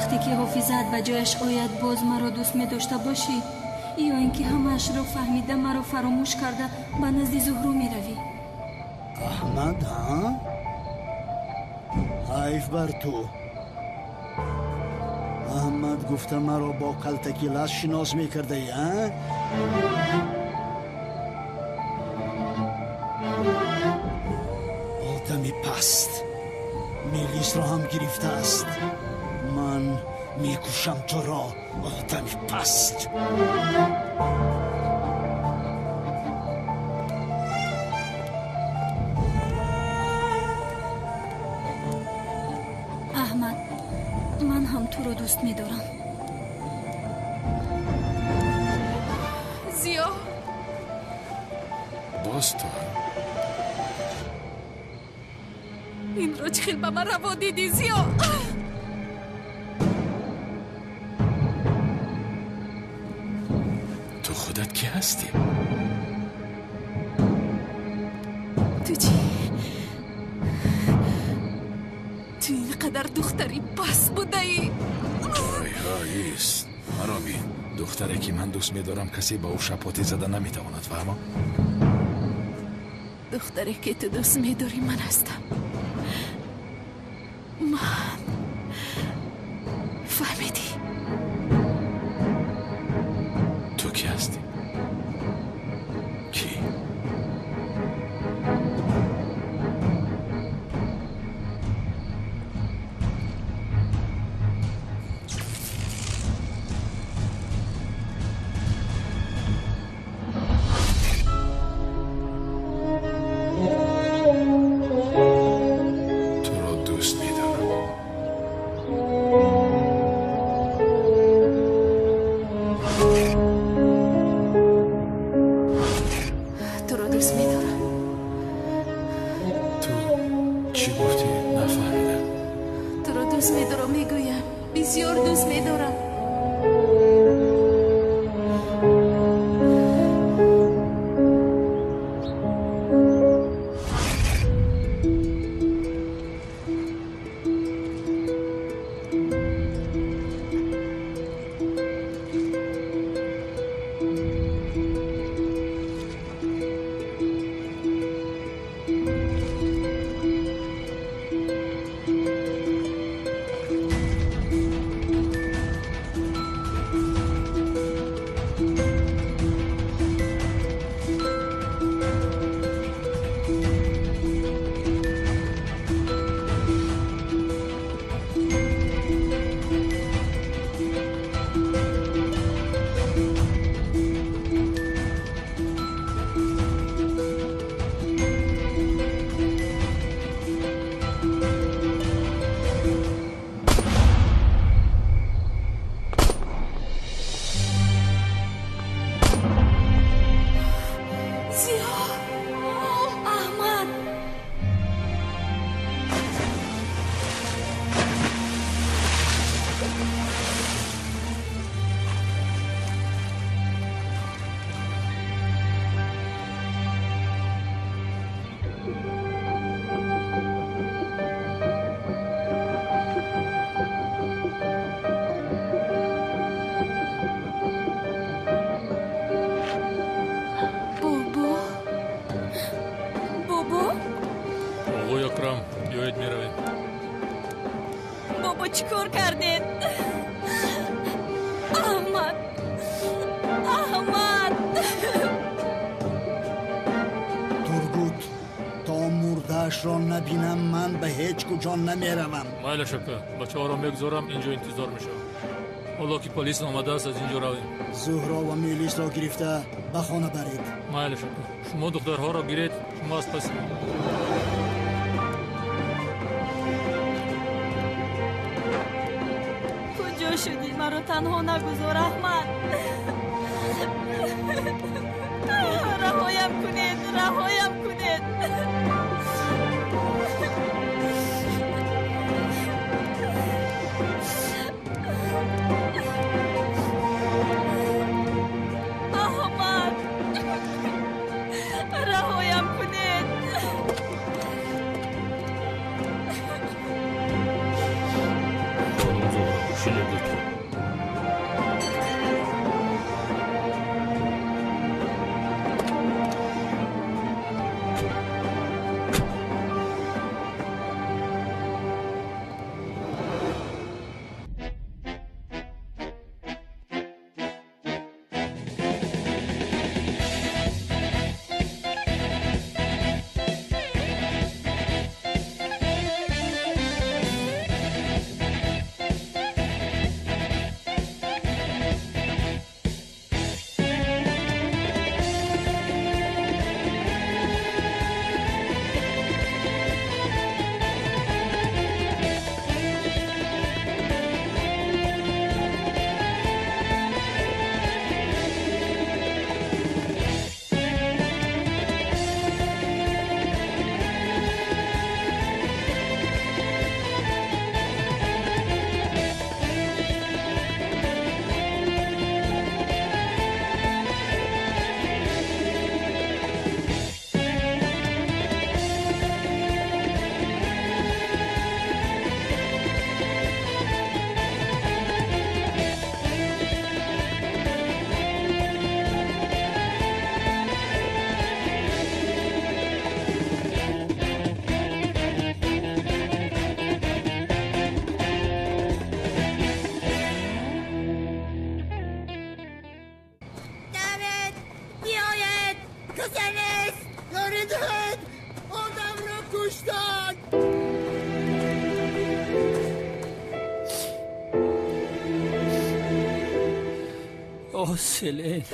Вақте ки ҳофизаат ба ҷояш ояд, боз маро дӯст медошта бошӣ, ё ин ки ҳамаашро фаҳмида маро фаромӯш карда ба назди Зуҳро меравӣ? Аҳмад, ҳа? Ҳайф бар ту. Аҳмад гуфта маро бо калтаки лас шинос мекардаӣ, а? Одами паст Мелисро ҳам гирифтааст. Ман мекушам туро, одами паст. Аҳмад, ман ҳам туро дӯст медорам. Зиё. Боз ту? Инро чӣ хел ба ман раво дидӣ, Зиё? Ту худат кӣ ҳастӣ? Ту чӣ? Ту ин қадар духтари паст будаӣ? Ҳой, ҳой, ист. Маро бин. Духтаре ки ман дӯст медорам, касе ба ӯ шапотӣ зада наметавонад, фаҳмо? Духтаре ки ту дӯст медорӣ ман ҳастам. Ман. Фаҳмидӣ? Ту кӣ ҳастӣ? Кӣ? Туро дӯст медорам. Туро дӯст медорам. Ту чӣ гуфтӣ? Нафаҳмидам. Туро дӯст медорам, мегӯям. Бисёр дӯст медорам. Зиё! Аҳмад! Бобо? Бобо? Оғои Акрам, биёед меравем. Бобо, чӣ кор кардед? Аҳмад! Аҳмад! Тургут, то мурдаашро набинам, ман ба ҳеҷ куҷо намеравам. Майлаш ака, бачаҳоро мегузорам, инҷо интизор мешавам. Ҳоло ки полис омадааст, аз инҷо равем. Зуҳро ва Мелисро гирифта ба хона баред. Майлаш ака, шумо духтарҳоро гиред, шумо аз паси. Куҷо шудӣ? Маро танҳо нагузор, Аҳмад. Раҳоям кунед, раҳоям кунед. Аҳмад, раҳоям кунед. Хонум Зуҳро, шинед. Касе нест! Ёрӣ диҳед! Одамро куштанд! О, Селен!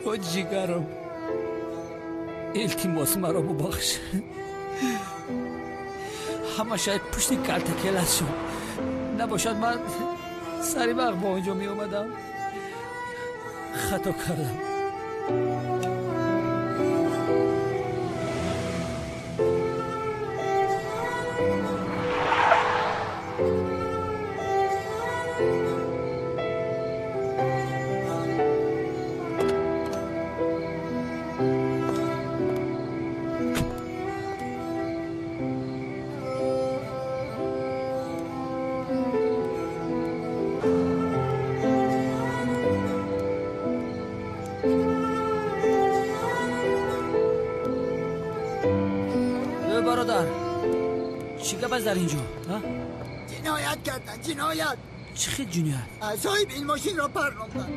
О, ҷигарам! Илтимос, маро бубахш. Ҳама шояд пушти калтакелас шуд. Набошад, ман сари вақт ба он ҷо меомадам. Хато кардам. Бародар, чӣ гап аст дар ин ҷо? Ҷиноят карданд, ҷиноят. Чӣ хел ҷиноят? Соҳиб ин мошинро парронданд.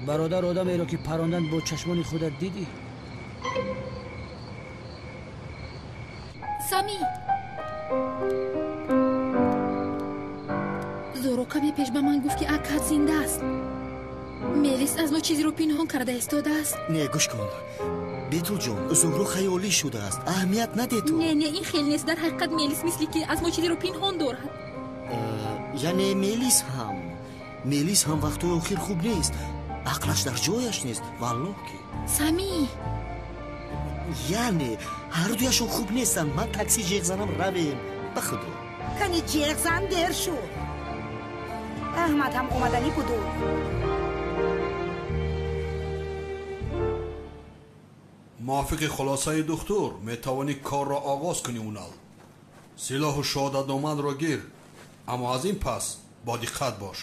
Бародар, одамеро ки парронданд бо чашмони худат дидӣ? Сами! Зоро каме пеш ба ман гуфт, ки Акад зинда аст. Мелис аз мо чизеро пинҳон карда истодааст. Не, гӯш кун, Бетулҷон, Зуҳро хаёлӣ шудааст, аҳамият наде ту. Не, не, ин хел нест. Дар ҳақиқат Мелис мисли ки аз мо чизеро пинҳон дорад. Яъне Мелис ҳам вақтҳои охир хуб нест, ақлаш дар ҷояш нест, валлоҳ ки. Сами! Яъне ҳардуяшон хуб нестанд. Ман такси ҷеғ занам, равем, ба худо. Кани ҷеғ зан, дер шуд. Аҳмад ҳам омаданӣ буду. Мувофиқи хулосаи духтур метавонӣ корро оғоз кунӣ. Унал, силоҳу шоҳодатномаатро гир, аммо аз ин пас бо диққат бош.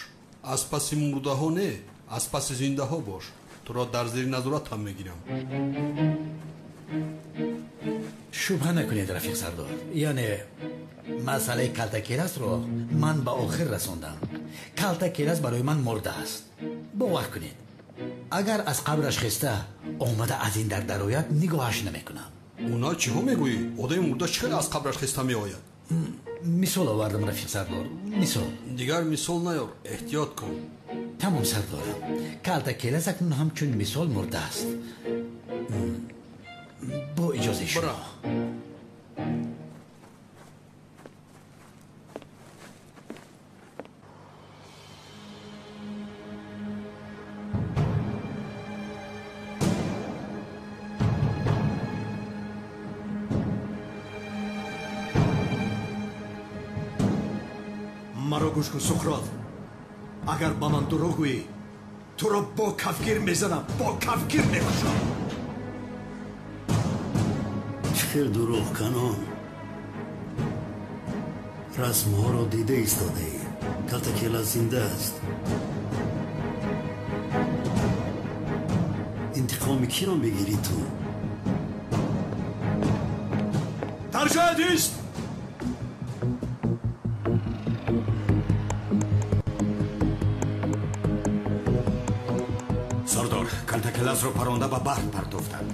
Аз паси мурдаҳо не, аз паси зиндаҳо бош. Туро дар зери назоратам мегирам. Шубҳа накунед, рафиқ сардор, яъне масъалаи калтакеласро ман ба охир расондам. Калтакелас барои ман мурда аст. Бовар кунед, агар аз қабраш хеста омада аз ин дар дарояд, нигоҳаш намекунам. Уна, чиҳо мегӯӣ? Одами мурда чӣ хел аз қабраш хеста меояд? Мисол овардам, рафиқ сардор, мисол. Дигар мисол наёр, эҳтиёт кун. Тамом, сардорам. Калтакелас акнун ҳамчун мисол мурда аст. Бо иҷозаи шумо. Маро гӯш кун, Суқрот, агар ба ман дурӯғ гӯӣ, туро бо кафгир мезанам, бо кафгир мекушам. Чӣ хел дурӯғ, Канон? Расмҳоро дида истодаӣ, Калтакела зинда аст. Интиқоми киро мегирӣ ту? Дар ҷоят ист! Сардор, Калтакеласро паронда ба баҳр партофтанд.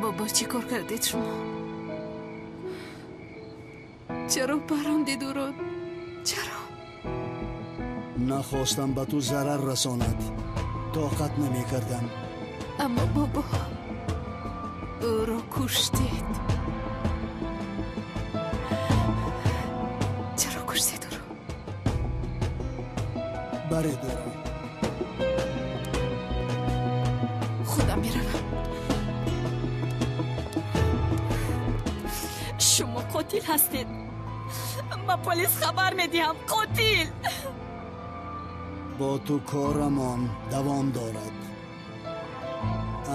Бобо, чӣ кор кардед шумо? Чаро парондед ӯро? Чаро? Нахостам ба ту зарар расонад, тоқат намекардам. Аммо бобо, ӯро куштед. Баред ӯро. Худам меравам. Шумо қотил ҳастед. Ба полис хабар медиҳам. Қотил! Бо ту корамон давом дорад.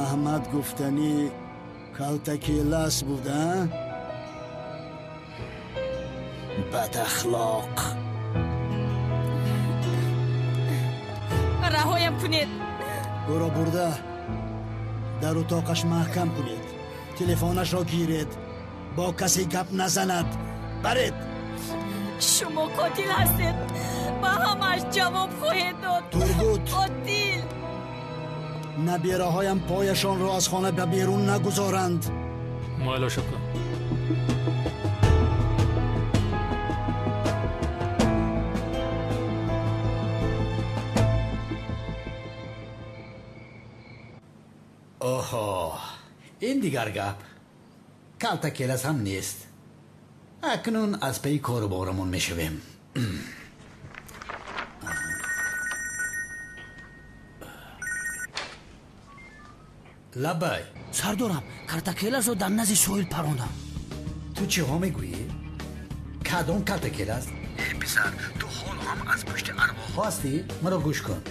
Аҳмад гуфтанӣ калтакелас буда? Бадахлоқ. Раҳоям кунед. Ӯро бурда дар утоқаш маҳкам кунед. Телефонашро гиред. Бо касе гап назанад. Баред. Шумо қотил ҳастед. Ба ҳамааш ҷавоб хоҳед дод. Тургут. Қотил. Набираҳоям пояшонро аз хона ба берун нагузоранд. Майлаш ака. Оҳо, ин дигар гап. Калтакелас ҳам нест. Акнун аз пайи кору борамон мешавем. Лабай. Сардорам, калтакеласро дар назди соҳил парондам. Ту чиҳо мегӯӣ? Кадом калтакелас? Э, писар, ту ҳоло ҳам аз пушти арвоҳҳо ҳастӣ? Маро гӯш кун.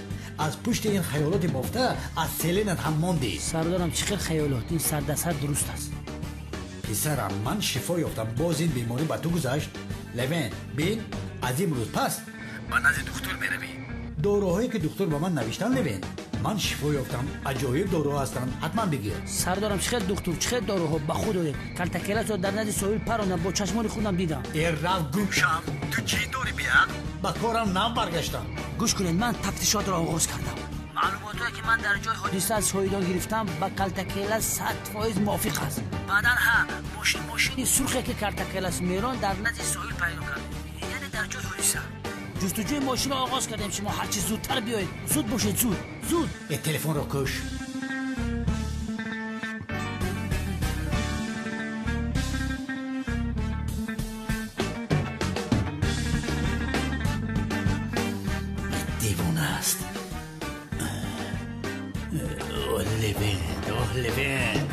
Аз пушти ин хаёлоти бофта аз селенат ҳам мондӣ. Сардорам, чӣ хел хаёлот? Ин сардасар дуруст аст. Писарам, ман шифо ёфтам. Боз ин беморӣ ба ту гузашт. Левен, бин, аз имрӯз пас ба назди духтур меравӣ. Доруҳое ки духтур ба ман навиштан, Левен, ман шифо ёфтам. Аҷоиб доруҳо ҳастанд, ҳатман бигир. Сардорам, чӣ хел духтур, чӣ хел доруҳо? Ба худ оед. Калтакеласро дар назди соҳил парондам, бо чашмони худам дидам. Э, рав гум шав. Ту чӣ дорӣ беақл? Ба корам нав баргаштам. Гӯш кунед, ман тафтишотро оғоз кардам. Маълумотое ки ман дар ҷои ҳодиса аз шоҳидон гирифтам ба калтакелас 100% мувофиқ аст. Баъдан ҳа мошини сурхе ки калтакелас мерон дар назди соҳил пайдо кард, яъне дар ҷои ҳодиса. Ҷустуҷӯи мошинро оғоз кардем. Шумо ҳарчи зудтар биёед. Зуд бошед, зуд, зуд. Э, телефонро куш. Девона аст. Левент, оҳ, Левент.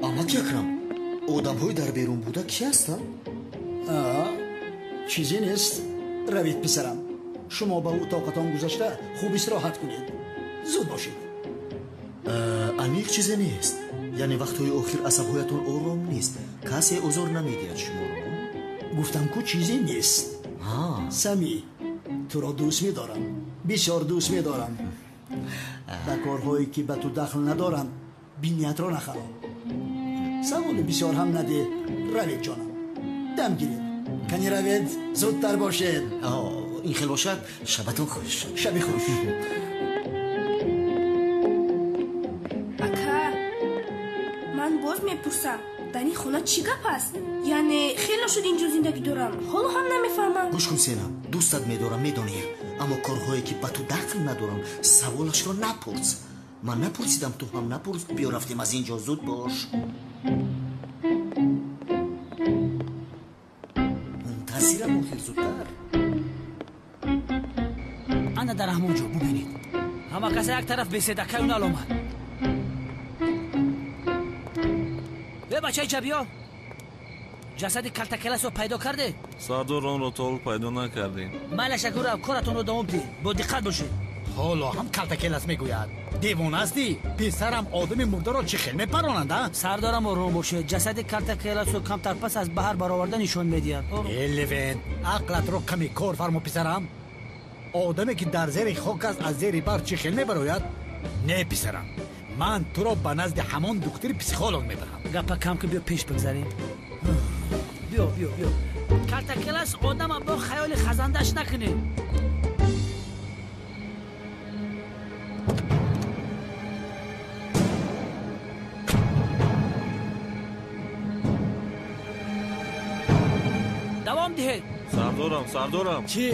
Амаки Акрам, одамҳои дар берун буда кӣ ҳастанд? Чизе нест. Равед, писарам. Шумо ба утоқатон гузашта хуб истироҳат кунед. Зуд бошед. Аниқ чизе нест. Яъне вақтҳои охир асабҳоятон ором нест. Касе озор намедиҳад шуморо? Гуфтам ку чизе нест. Сами, туро дӯст медорам. Бисёр дӯст медорам. Ба корҳое ки ба ту дахл надоранд биниятро нахароб. Саволи бисёр ҳам надеҳ. Равед, ҷонам. Дам гиред. Кани равед, зудтар бошед. Ин хел бошад, шабатон хуш. Шаби хуш. Ака, ман боз мепурсам, дар ин хона чӣ гап аст? Яъне хело шуд инҷо зиндагӣ дорам, ҳоло ҳам намефаҳмам. Гӯш кун, Сена, дӯстат медорам, медонӣ, аммо корҳое ки ба ту дахл надорам, саволашро напурс. Ман напурсидам, ту ҳам напурс. Биё рафтем аз инҷо, зуд бош. Мунтазирам охир, зудтар. Ана дар ҳамон ҷо бубинед. Ҳама каса як тараф бесед, акай Унал омад. Э, бачаи ҷабиё, ҷасади калтакеласро пайдо кардед? Сардор, онро то ҳол пайдо накардем. Майла, шакурав, коратонро давом диҳед. Бо диққат бошед. Ҳоло ҳам калтакелас мегӯяд. Девона ҳастӣ? Писарам, одами мурдаро чӣ хел мепаронанд, а? Сардорам, ором бошед. Ҷасади калтакеласро камтар пас аз баҳр бароварда нишон медиҳад. Э, Левент, ақлатро каме кор фармо, писарам. Одаме ки дар зери хок аст, аз зери баҳр чӣ хел мебарояд? Не, писарам, ман туро ба назди ҳамон духтури психолог мебарам. Гапа кам кун, биё пеш бигзарем. Биё, биё, биё. Калтакелас одама бо хаёли хазандааш накунед. диҳед. Сардорам, сардорам. Чӣ?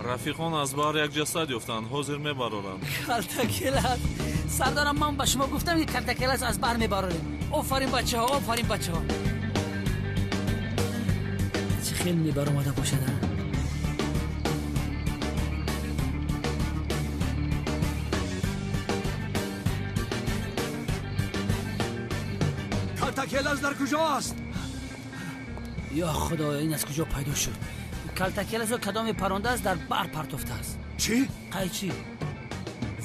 Рафиқон аз баҳр як ҷасад ёфтанд, ҳозир мебароранд. Калтакелас. Сардорам, ман ба шумо гуфтам, ки калтакелас аз баҳр мебарорем. Офарин бачаҳо, офарин бачаҳо. Чӣ хел мебаромада бошад, а? Калтакелас дар куҷо аст? Ё Худоё, ин аз куҷо пайдо шуд? Калтакеласро кадоме парондааст, дар баҳр партофтааст. Чӣ? Қайчӣ.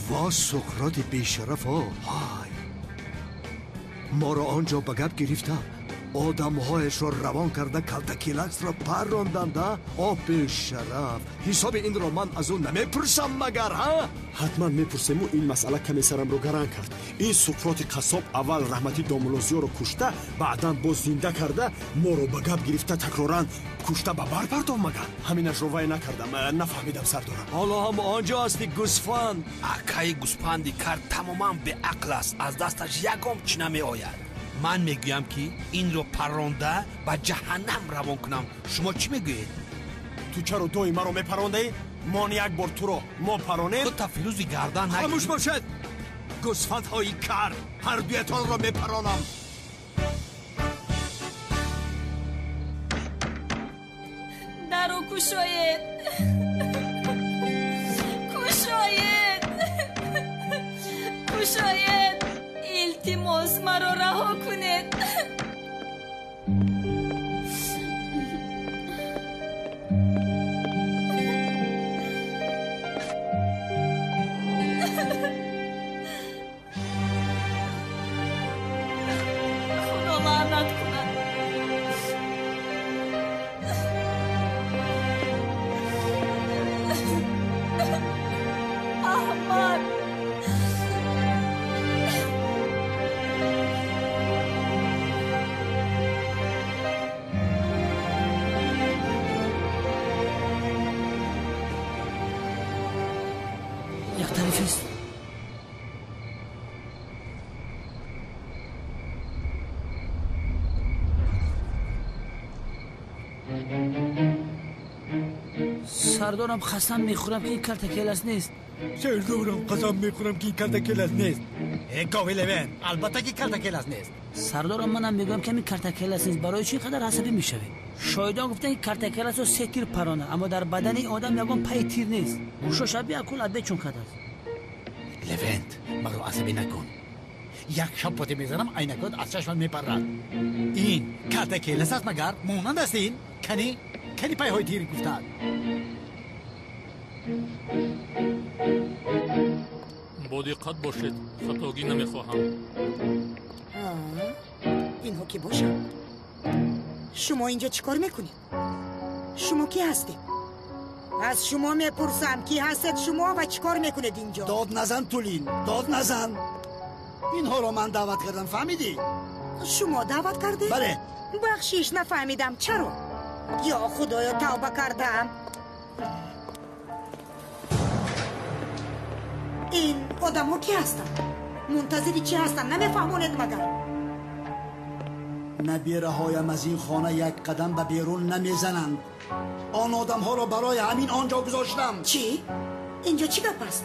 Во Суқроти бешарафо! Ҳай! Моро он ҷо ба гап гирифта, одамҳояшро равон карда калтакеласро парронданд, а? О бешараф! Ҳисоби инро ман аз ӯ намепурсам магар, ҳа? Ҳатман мепурсему, ин масъала каме сарамро гаранг кард. Ин Суқроти қассоб аввал раҳмати домулозиёро кушта, баъдан боз зинда карда, моро ба гап гирифта такроран кушта ба бар партов магар? Ҳаминашро вай накардам, нафаҳмидам сардорам. Ҳоло ҳам он ҷо ҳасти гӯсфанд. Акаи гӯсфанди кар тамоман беақл аст, аз дасташ ягон чӣ намеояд. Ман мегӯям, ки инро парронда ба ҷаҳаннам равон кунам. Шумо чӣ мегӯед? Ту чаро доим маро мепарондаӣ? Мон як бор туро мо паронем. Ту тафилузи гардан нагир. Хомӯш бошед! Гӯсфандҳои кар, ҳар дуятонро мепаронам. Даро кушоед! Кушоед! Кушоед! Илтимос, маро раҳо кунед. Худо лаънат кунад. Аҳмад! Як тарифист. Сардорам, қасам мехӯрам, ки ин калтакелас нест. Сардорам, қасам мехӯрам, ки ин калтакелас нест. Э гови Левент, албатта ки калтакелас нест. Сардорам, манам мегӯям, ки ҳамин калтакелас нест. Барои чӣ ин қадар асабӣ мешавед? Шоҳидон гуфтанд, ки калтакеласро се тир паронад, аммо дар бадани одам ягон пайи тир нест. Гӯшо шабеҳ акун адбе чун кардааст. Левент, маро асабӣ накун. Як шапоте мезанам, айнакот аз чашмат мепаррад. Ин калтакелас аст магар? Монанд аст ин? Кани? Кани пайҳои тир гуфтаанд? Бо диққат бошед, хатогӣ намехоҳам. Инҳо ки бошанд? Шумо инҷо чӣ кор мекунед? Шумо кӣ ҳастед? Аз шумо мепурсам, кӣ ҳастед шумо ва чӣ кор мекунед инҷо? Дод назан, Тулин, дод назан. Инҳоро ман даъват кардам, фаҳмидӣ? Шумо даъват кардед? Бале. Бахшиш, нафаҳмидам, чаро? Ё Худоё, тавба кардам. Ин одамҳо кӣ ҳастанд? Мунтазири чӣ ҳастанд? Намефаҳмонед магар? Набираҳоям аз ин хона як қадам ба берун намезананд. Он одамҳоро барои ҳамин он ҷо гузоштам. Чӣ? Инҷо чӣ гап аст?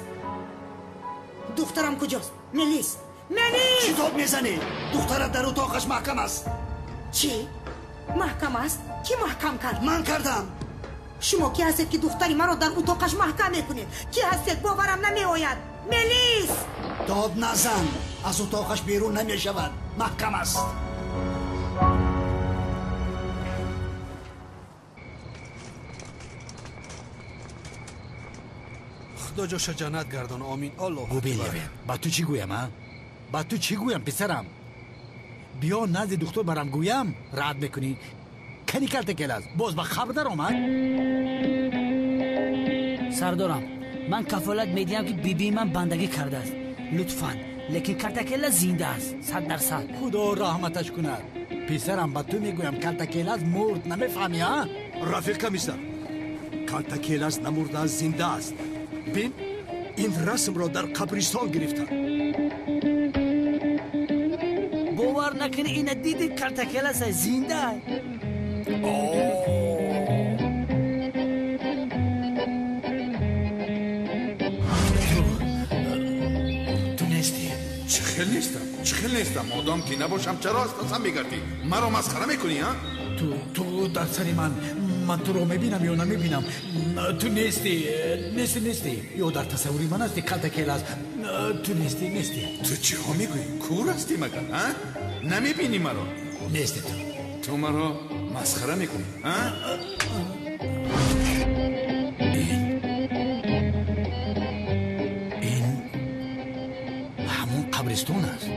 Духтарам куҷост? Мелис! Мелис! Чӣ дод мезанӣ? Духтарат дар утоқаш маҳкам аст. Чӣ? Маҳкам аст? Кӣ маҳкам кард? Ман кардам. Шумо кӣ ҳастед, ки духтари маро дар утоқаш маҳкам мекунед? Кӣ ҳастед? Боварам намеояд. Мелис! Дод назан, аз утоқаш берун намешавад, маҳкам аст. Худо ҷоша ҷаннат гардон, омин. Аллоҳ Губин Левент, ба ту чӣ гӯям, а? Ба ту чӣ гӯям, писарам? Биё назди духтур барам, гӯям, рад мекунӣ. Кани калтакелас боз ба қабр даромад? Сардорам, ман кафолат медиҳам, ки бибии ман бандагӣ кардааст. Лутфан, лекин калтакелас зинда аст, 100%. Худо раҳматаш кунад. Писарам, ба ту мегӯям, калтакелас мурд, намефаҳмӣ, а? Рафиқ комиссар, калтакелас намурдааст, зинда аст. Бин, ин расмро дар қабристон гирифтам. Бовар накунӣ, ина диди, калтакелас зинда. Хел нестам, чӣ хел нестам? Одам ки набошам, чаро аз пасам мегардӣ? Маро масхара мекунӣ, а? Ту дар сари ман, ман туро мебинам ё намебинам? Ту нестӣ, нестӣ, нестӣ. Ё дар тасаввури ман ҳастӣ, Калтакелас. Ту нестӣ, нестӣ. Ту чиҳо мегӯӣ? Кур ҳастӣ магар, а? Намебинӣ маро? Нестӣ ту. Ту маро масхара мекунӣ, а? Ин ҳамон қабристон аст.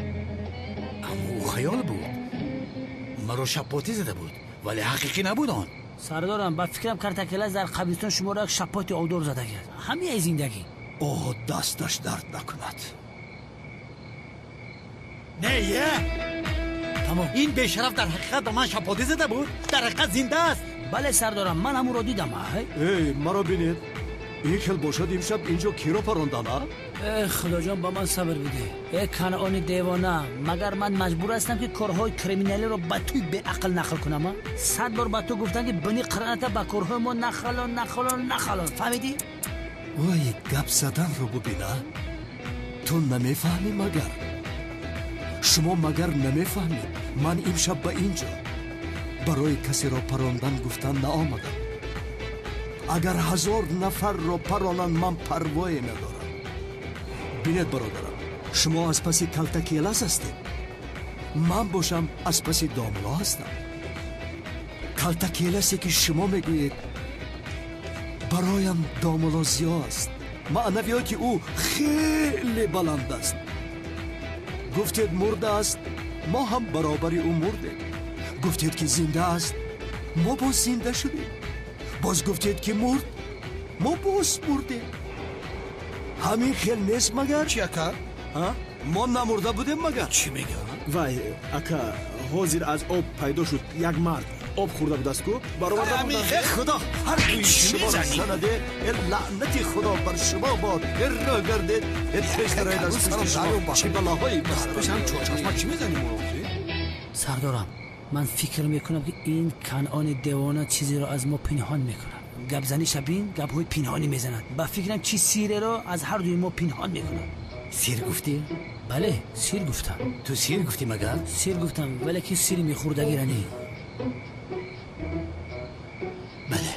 Аммо ӯ хаёл буд. Маро шапотӣ зада буд, вале ҳақиқӣ набуд он. Сардорам, ба фикрам Картакелас дар қабристон шуморо як шапоти обдор зада кард. Ҳамияи зиндагӣ. Оҳ, дасташ дард накунад. Не, е! Тамом. Ин бешараф дар ҳақиқат ба ман шапотӣ зада буд. Дар ҳақиқат зинда аст. Бале сардорам, ман ҳамонро дидам. Эй, маро бинед. Ин хел бошад имшаб инҷо киро парондан, а? Э, худоҷон, ба ман сабр бидеҳ. Э, Канъони девона, магар ман маҷбур ҳастам ки корҳои криминалиро ба туй беақл нақл кунам, а? 100 бор ба ту гуфтам ки бини қираната ба корҳои мо нахалон, нахалон, нахалон. Фаҳмидӣ? Вой, гап заданро бубина. Ту намефаҳмӣ магар? Шумо магар намефаҳмед? Ман имшаб ба инҷо барои касеро парондан гуфтан наомадам. Агар 1000 нафарро паронанд, ман парвое надорам. Бинед, бародарам, шумо аз паси Калтакелас ҳастед, ман бошам аз паси домло ҳастам. Калтакеласе ки шумо мегӯед бароям домло зиё аст. Маънавиёти ӯ хеле баланд аст. Гуфтед мурда аст, мо ҳам баробари ӯ мурдем. Гуфтед ки зинда аст, мо боз зинда шудем. Боз гуфтед ки мурд, мо боз мурдем. Ҳамин хел нест магар? Чи ака? Мо намурда будем магар? Чӣ мегӯям? Вай, ака, ҳозир аз об пайдо шуд як мард. Об хӯрда будааст ку? Бароварда будам. Худо ҳар дуи шуморо занаде, э лаънати Худо бар шумо бод, э роҳ гардед, э пеш дароед аз пушти шумо. Чӣ балоҳое ба сарам Пешам чорчашма чӣ мезанӣ моро? Сардорам, ман фикр мекунам ки ин Канъони девона чизеро аз мо пинҳон мекунад. Гапзаниша бин, гапҳои пинҳонӣ мезанад. Ба фикрам чи сиреро аз ҳар дуи мо пинҳон мекунад. Сир гуфтӣ? Бале, сир гуфтам. Ту сир гуфтӣ магар? Сир гуфтам, валекин сири мехӯрдагира не. Бале.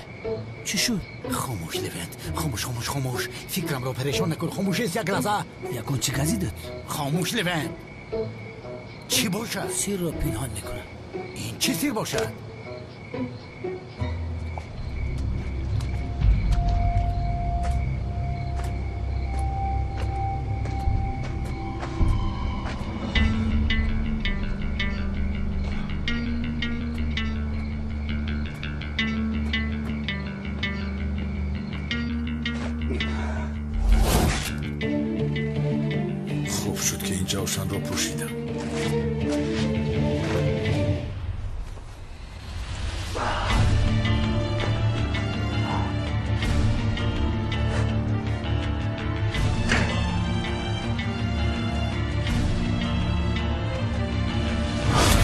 Чӣ шуд? Хомӯш, Левент, хомӯш, хомӯш, хомӯш. Фикрамро парешон накун. Хомӯш аст як лаҳза. Ягон чӣ газидат? Хомӯш, Левент. Чӣ бошад? Сирро пинҳон мекунад. Ин чӣ сир бошад? Хуб шуд ки ин ҷавшанро пӯшидам.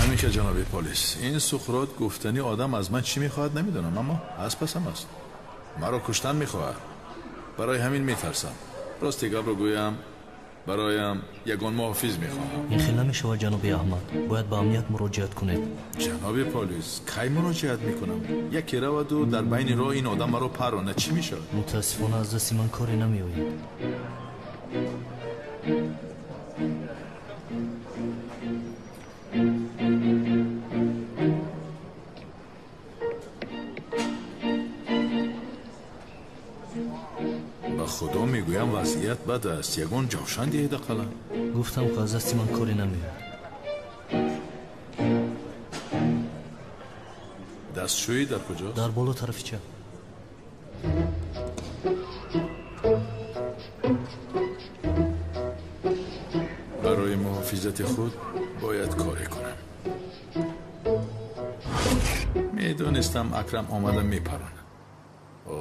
ҳамин ки ҷаноби полис, ин Суқрот гуфтани одам аз ман чӣ мехоҳад намедонам, аммо аз пасам аст. Маро куштан мехоҳад. Барои ҳамин метарсам. Рости гапро гӯям, бароям ягон муҳофиз мехоҳам. Ин хел намешавад, ҷаноби Аҳмад. Бояд ба амният муроҷиат кунед. Ҷаноби полис, кай муроҷиат мекунам? Яке раваду дар байни роҳ ин одам маро паронад, чӣ мешавад? Мутаассифона аз дасти ман коре намеояд. Ба худо мегӯям, вазъият бад аст. Ягон ҷавшан диҳед ақаллан. Гуфтам ки аз дасти ман коре намеояд. Дастшӯӣ дар куҷост? Дар боло тарафи чап. Барои муҳофизати худ бояд коре кунам. Медонистам Акрам омада мепаронад.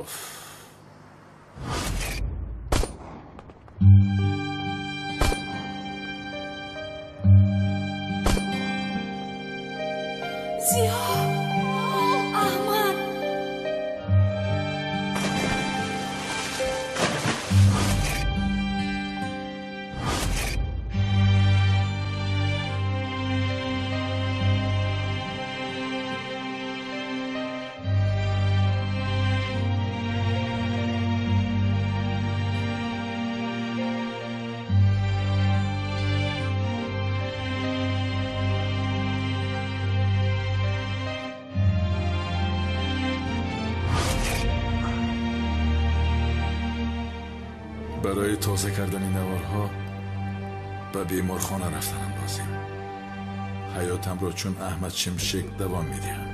Оф. Зиё! Аҳмад! Барои тоза кардани наворҳо ба беморхона рафтанам лозим. Ҳаётамро чун Аҳмад Шимшек давом медиҳам.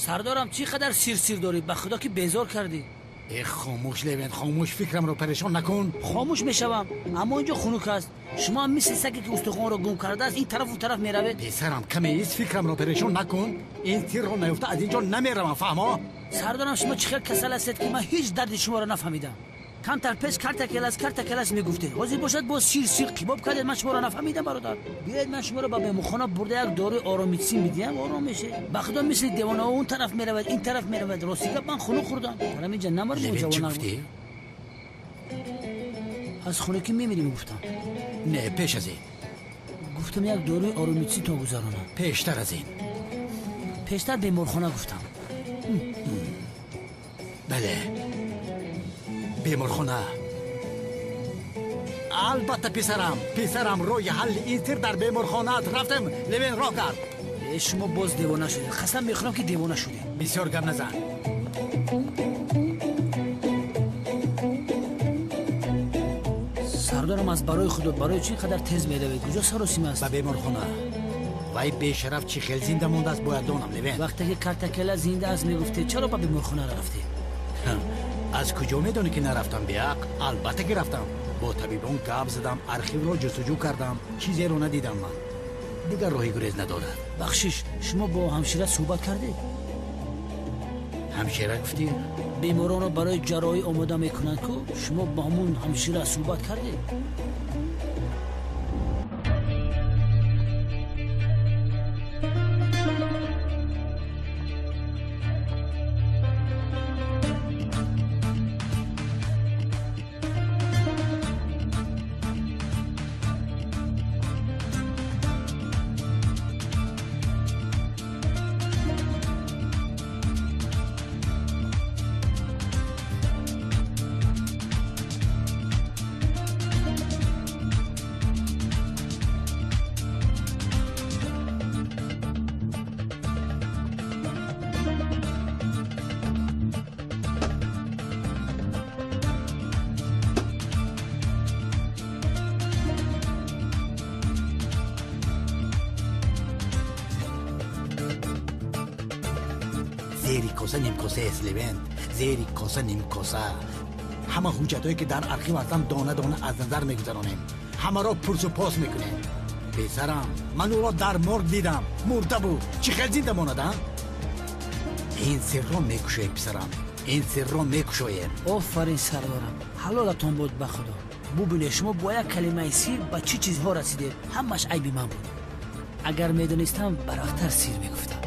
Сардорам, чӣ қадар сир-сир дорӣ? Ба худо ки безор кардӣ. Э, хомӯш Левент, хомӯш, фикрамро парешон накун. Хомӯш мешавам, аммо инҷо хунук аст. Шумо ҳам мисли саге ки устухонро гум кардааст, ин тарафу тараф меравед. Писарам, каме ист, фикрамро парешон накун. Ин сирро наёфта аз инҷо намеравам, фаҳмо? Сардорам, шумо чӣ хел касал ҳастед, ки ман ҳеҷ дарди шуморо нафаҳмидам. Камтар пеш карта келас, карта келас мегуфтед. Ҳозир бошад боз сир-сир қибоб кардед, ман шуморо нафаҳмидам, бародар. Биёед ман шуморо ба беморхона бурда як дорои оромитсин медиҳам, ором мешед. Ба худо мисли девонаҳо он тараф меравад, ин тараф меравад. Рости гап, ман хунук хӯрдам. Тарам инҷа намард ҷавона. Аз хунукӣ мемирӣ мегуфтам. Не, пеш аз ин. Гуфтам як дорои оромитсин то гузаронам. Пештар аз ин. Пештар беморхона гуфтам. Бале. Беморхона. Албатта, писарам, писарам, роҳи ҳалли ин сир дар беморхона аст. Рафтем, Левен, роҳ кард. Шумо боз девона шудед. Қасам мехӯрам ки девона шудед. Бисёр гап назан. Сардорам, аз барои худо, барои чӣ қадар тез меравед? Куҷо саросим аст? Ба беморхона. Вай бешараф чӣ хел зинда мондааст, бояд донам, Левен. Вақте ки картакела зинда аст мегуфтед, чаро ба беморхона нарафтед? Аз куҷо медонӣ ки нарафтам, беақл? Албатта ки рафтам. Бо табибон гап задам, архивро ҷустуҷӯ кардам, чизеро надидам ман. Дигар роҳи гурез надорад. Бахшиш, шумо бо ҳамшира суҳбат кардед? Ҳамшира гуфтӣ? Беморонро барои ҷарроҳӣ омода мекунанд ку, шумо бо ҳамун ҳамшира суҳбат кардед? Зери коса нимкоса аст, Левент, зери коса нимкоса. Ҳама ҳуҷҷатҳое ки дар архив ҳастанд дона дона аз назар мегузаронем. Ҳамаро пурсу пос мекунем. Писарам, ман ӯро дар морг дидам, мурда буд. Чӣ хел зинда монад, а? Ин сирро мекушоем, писарам, ин сирро мекушоем. Офарин, сардорам, ҳалолатон буд ба худо. Бубинед, шумо бо як калимаи сир ба чӣ чизҳо расидед. Ҳамаш айби ман буд. Агар медонистам, барвақттар сир мегуфтам.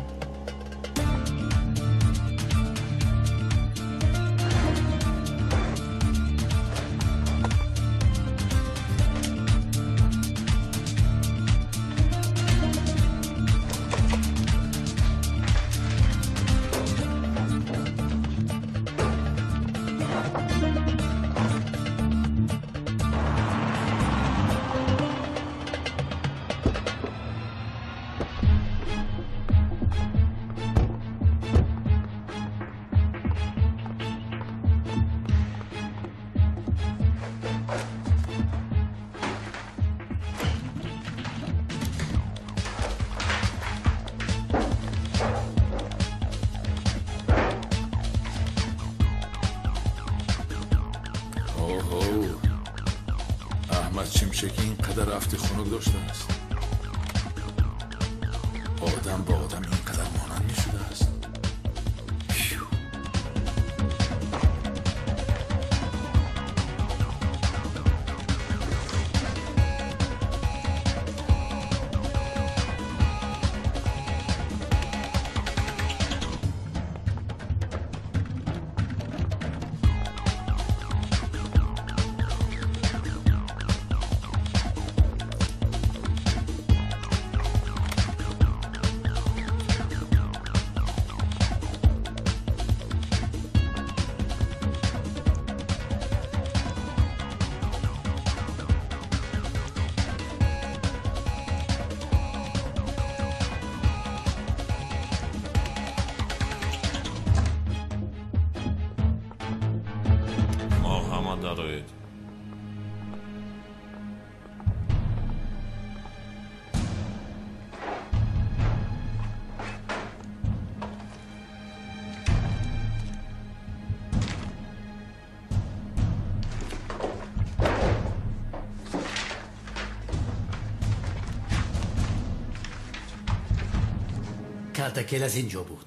Шимшек ин қадар афти хунук доштааст. Одам ба одам ин қадар монанд мешудааст. Марҳамат, дароед. Калтакелас инҷо буд.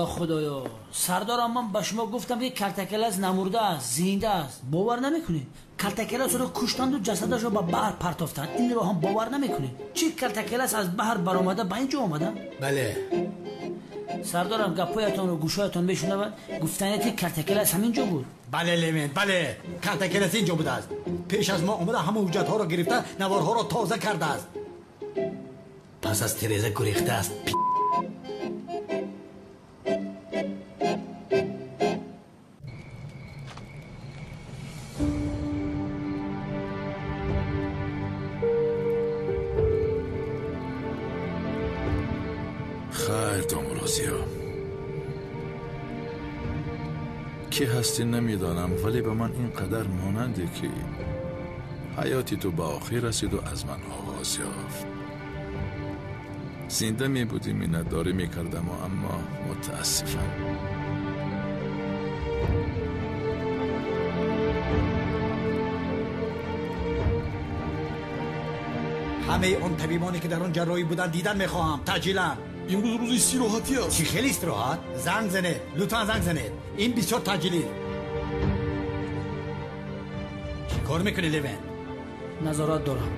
Ё худоё, сардорам, ман ба шумо гуфтам, ки Калтакелас намурда аст, зинда аст. Бовар намекунед? Калтакеласро куштанду ҷасадашро ба баҳр партофтанд. Инро ҳам бовар намекунед? Чӣ, Калтакелас аз баҳр баромада ба инҷо омада? Бале. Сардорам, гапҳоятонро гӯшҳоятон мешунавад. Гуфтанед, ки Калтакелас ҳамин ҷо буд. Бале, Левент, бале, Калтакелас инҷо будааст. Пеш аз мо омада, ҳама ҳуҷҷатҳоро гирифта, наворҳоро тоза кардааст. Пас аз тиреза гурехтааст. Хайр, домулозиё, кӣ ҳастӣ намедонам, вале ба ман ин қадар монанде, ки ҳаёти ту ба охир расиду аз ман оғоз ёфт. Зинда мебудӣ, миннатдорӣ мекардаму, аммо мутаассифам. Ҳамаи он табибоне, ки дар он ҷарроҳӣ буданд, дидан мехоҳам, таъҷилан. Имрӯз рӯзи истироҳатӣ аст. Чӣ хеле истироҳат? Занг занед, лутфан занг занед, ин бисёр таъҷилист. Чӣ кор мекунӣ, Левент? Назорат дорам.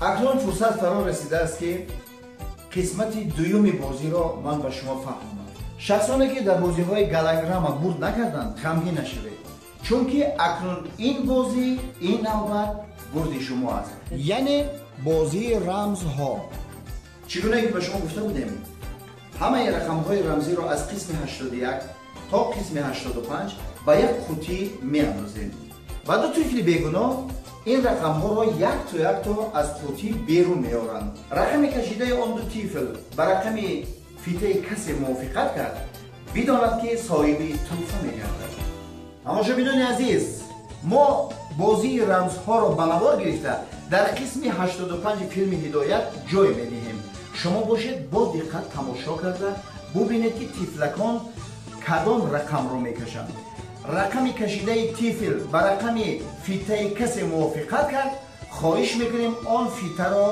Акнун фурсат фаро расидааст, ки қисмати дуюми бозиро ман ба шумо фаҳмонам. Шахсоне, ки дар бозиҳои галаграмма бурд накарданд, ғамгин нашавед, чунки акнун ин бозӣ, ин навбат бурди шумо аст, яъне бозии рамзҳо. Чӣ гуна ки ба шумо гуфта будем, ҳамаи рақамҳои рамзиро аз қисми 81 то қисми 85 ба як қутӣ меандозем ва ду тифли бегуноҳ ин рақамҳоро якто якто аз қутӣ берун меоранд. Рақами кашидаи он ду тифл ба рақами фитаи касе мувофиқат кард, бидонад, ки соҳиби тӯҳфа мегардад. Тамошобинони азиз, мо бозии рамзҳоро ба навор гирифта, дар қисми 85 филми «Ҳидоят» ҷой медиҳем. Шумо бошед, бо диққат тамошо карда бубинед, ки тифлакон кадом рақамро мекашанд. Рақами кашидаи тифл ба рақами фитаи касе мувофиқат кард, хоҳиш мекунем, он фитаро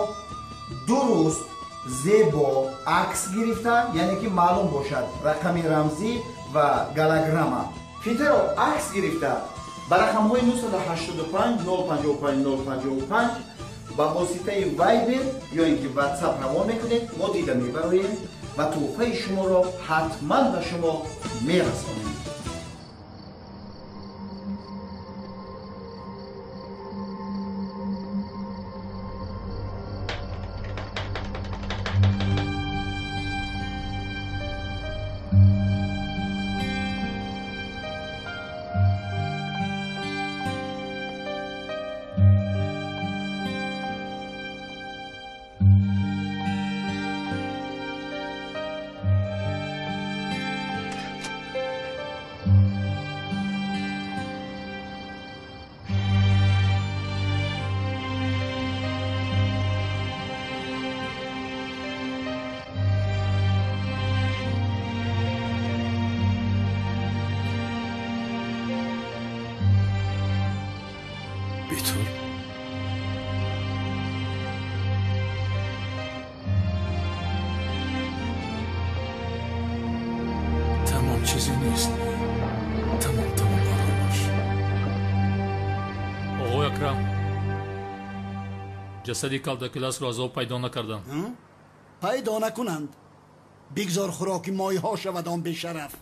дуруст, зебо акс гирифта, яъне ки маълум бошад рақами рамзӣ ва галаграмма, фитаро акс гирифта, ба рақамҳои 985 055 055 ба воситаи Вайбер ё ин ки Ватсап равон мекунед. Мо дида мебароем ва тӯҳфаи шуморо ҳатман ба шумо мерасонем. Бетул, тамом, чизе нест, тамом, тамом, ором бош. Оғои Акрам, ҷасади Калтакеласро аз об пайдо накардам. Пайдо накунанд, бигзор хӯроки моҳиҳо шавад он бешараф.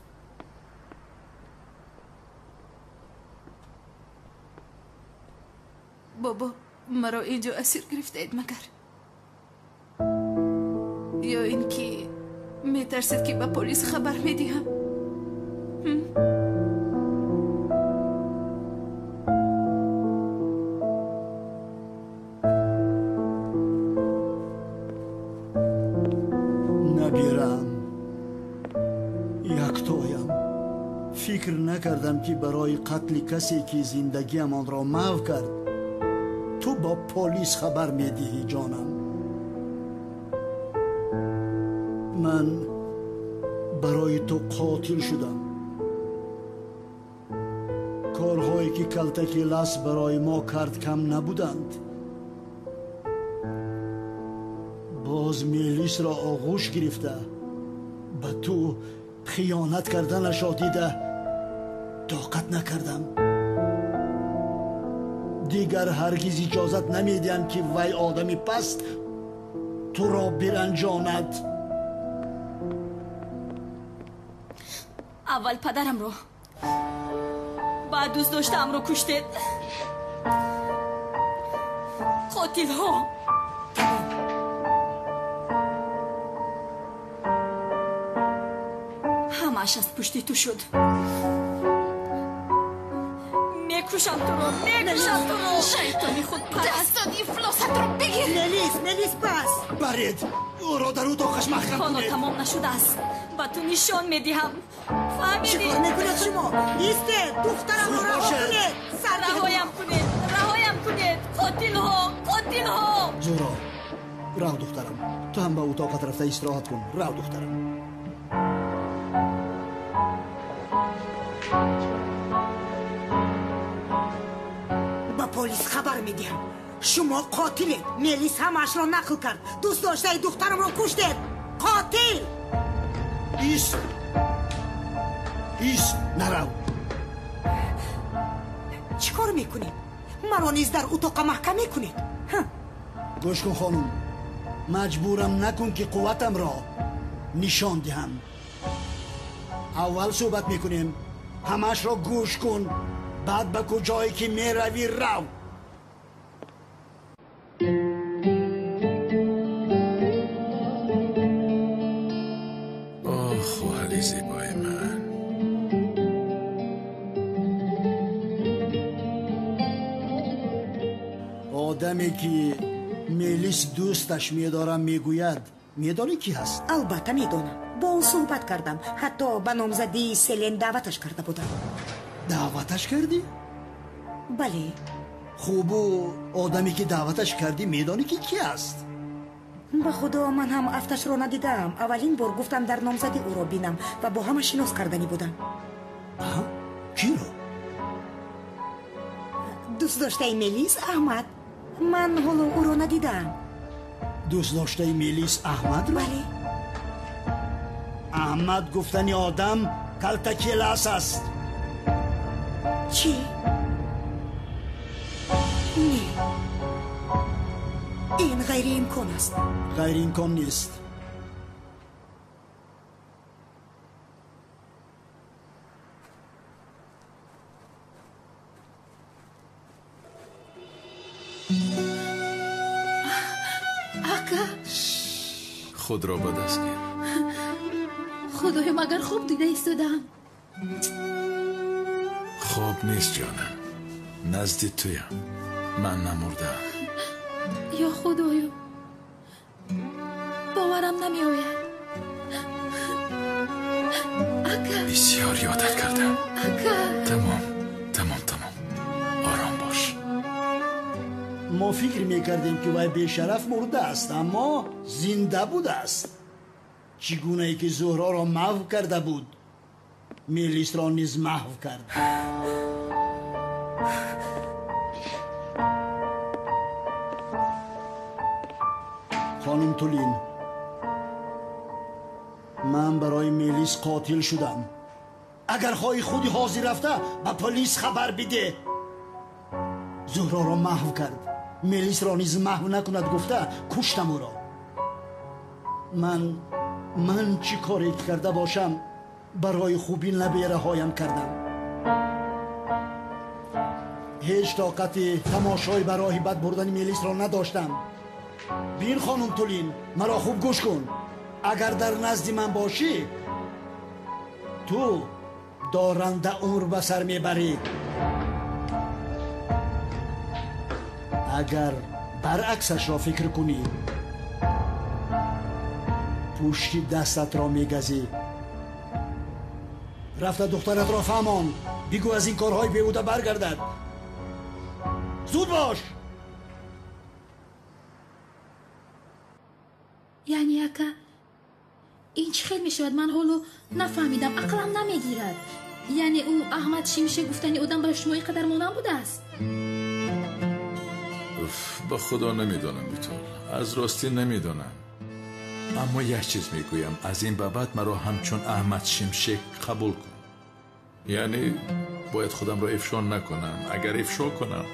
Бобо, маро инҷо асир гирифтаед магар? Ё ин ки метарсед, ки ба полис хабар медиҳам? Фикр накардам, ки барои қатли касе, ки зиндагиамонро маҳв кард, ту бо полис хабар медиҳӣ, ҷонам. Ман барои ту қотил шудам. Корҳое, ки Калтакелас барои мо кард, кам набуданд. Боз Мелисро оғӯш гирифта ба ту хиёнат карданашро дида тоқат накардам. Дигар ҳаргиз иҷозат намедиҳам, ки вай одами паст туро биранҷонад. Аввал падарамро, баъд дӯст доштаамро куштед. Қотилҳо! Ҳамааш аз пушти ту шуд. Мекушам туро, мекушам туро, шайтони худпараст. Дастони ифлосатро бигир. Мелис, Мелис, бас. Баред, ӯро дар утоқаш маҳкам Ҳоло кунед. тамом нашудааст. Ба ту нишон медиҳам. Фаҳмидӣ? Чӣ кор мекунед шумо? Истед, духтарамро раҳо кунед. Сар Раҳоям кунед, раҳоям кунед. Қотилҳо, қотилҳо! Зуҳро, рав, духтарам, ту ҳам ба утоқат рафта истироҳат кун. Рав, духтарам. Ба полис хабар медиҳам. Шумо қотилед. Мелис ҳамаашро нақл кард. Дӯст доштаи духтарамро куштед. Қотил! Ист, ист, нарав. Чӣ кор мекунед? Маро низ дар утоқа маҳкам мекунед? Гӯш кун, хонум, маҷбурам накун, ки қувватамро нишон диҳам. Аввал суҳбат мекунем, ҳамаашро гӯш кун, баъд ба куҷое ки меравӣ, рав. Оҳ, хоҳари зебои ман. Одаме, ки Мелис дӯсташ медорам мегӯяд, медонӣ, ки ҳаст? Албатта медонам. Бо ӯ суҳбат кардам. Ҳатто ба номзадии Селен даъваташ карда будам. Даъваташ кардӣ? Бале. Хубу одаме, ки даъваташ кардӣ, медонӣ, ки ки аст? Ба худо, ман ҳам афташро надидаам. Аввалин бор гуфтам, дар номзадӣ ӯро бинам ва бо ҳама шинос карданӣ будам. Киро? Дӯст доштаи Мелис, Аҳмад. Ман ҳоло ӯро надидаам. Дӯст доштаи Мелис Аҳмадро? Бале. Аҳмад гуфтани одам Калтакелас аст. Чӣ? Не, ин ғайриимкон аст. Ғайриимкон нест. Ака. Худро ба даст гир. Худоё, магар хоб дида истодаам? Хоб нест, ҷонам, назди туям, ман намурдаам. Ё худоё, боварам намеояд, ака. Бисёр ёдат кардам. Ака. Тамом, тамом, тамом, ором бош. Мо фикр мекардем, ки вай бешараф мурдааст, аммо зинда будааст. Чӣ гунае ки Зуҳроро маҳв карда буд, Мелисро низ маҳв кард. Хонум Тулин, ман барои Мелис қотил шудам. Агар хоҳӣ, худи ҳозир рафта ба полис хабар бидеҳ. Зуҳроро маҳв кард, Мелисро низ маҳв накунад гуфта куштам ӯро. Ман чӣ коре карда бошам, барои хуби набераҳоям кардам. Ҳеҷ тоқати тамошои ба роҳи бад бурдани Мелисро надоштам. Бин, хонум Тулин, маро хуб гӯш кун. Агар дар назди ман бошӣ, ту доранда умр ба сар мебарӣ. Агар баръаксашро фикр кунӣ, пушти дастатро мегазӣ. Рафта духтаратро фаҳмон, бигӯ аз ин корҳои беҳуда баргардад. Зуд бош. Яъне ака, ин чӣ хел мешавад? Ман ҳоло нафаҳмидам, ақлам намегирад. Яъне ӯ Аҳмад Шимшек гуфтани одам ба шумо ин қадар монанд будааст? Уф, ба худо намедонам, Битол, аз ростӣ намедонам. Аммо як чиз мегӯям, аз ин ба баъд маро ҳамчун Аҳмад Шимшек қабул кун. Яъне бояд худамро ифшо накунам. Агар ифшо кунам,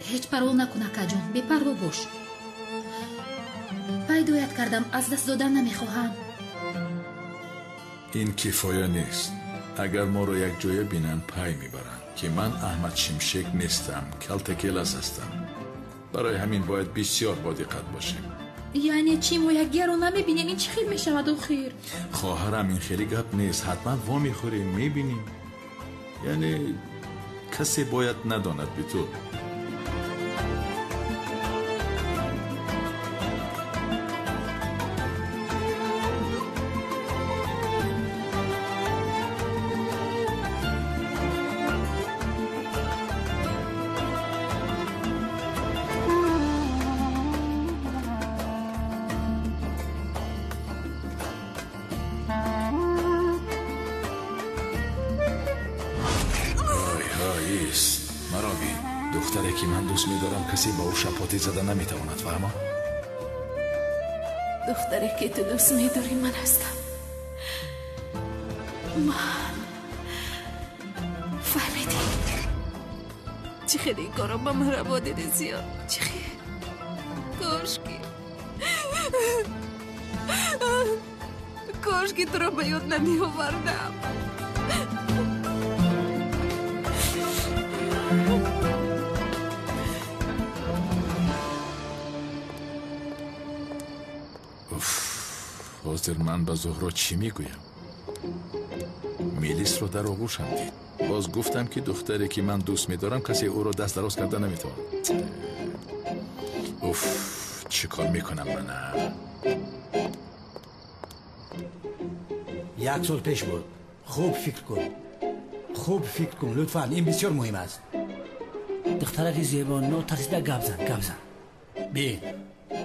ҳеҷ парво накун, акаҷон, бепарво бош. Пайдоят кардам, аз даст додан намехоҳам. Ин кифоя нест. Агар моро якҷоя бинанд, пай мебаранд, ки ман Аҳмад Шимшек нестам, Калтакелас ҳастам. Барои ҳамин бояд бисёр бодиққат бошем. Яъне чӣ, мо якдигарро намебинем? Ин чӣ хел мешавад охир? Хоҳарам, ин хеле гап нест. Ҳатман вомехӯрем, мебинем. Яъне касе бояд надонад, Битул. Духтаре ки ман дӯст медорам, касе ба ӯ шапотӣ зада наметавонад, фаҳмо? Духтаре ки ту дӯст медорӣ ман ҳастам. Ман фаҳмидӣ? Чӣ хеле ин корро ба ман раво дидӣ, Зиё? Чӣ хел? Кошки туро ба ёд намеовардам. Ҳозир ман ба Зуҳро чӣ мегӯям? Мелисро дар оғӯшам дид. Боз гуфтам, ки духтаре ки ман дӯст медорам, касе ӯро даст дароз карда наметавонад. Уф, чӣ кор мекунам манам? Як сол пеш буд. Хуб фикр кун, хуб фикр кун, лутфан, ин бисёр муҳим аст. Духтараки зебо, нотарсида гап зан, гап зан. Бин,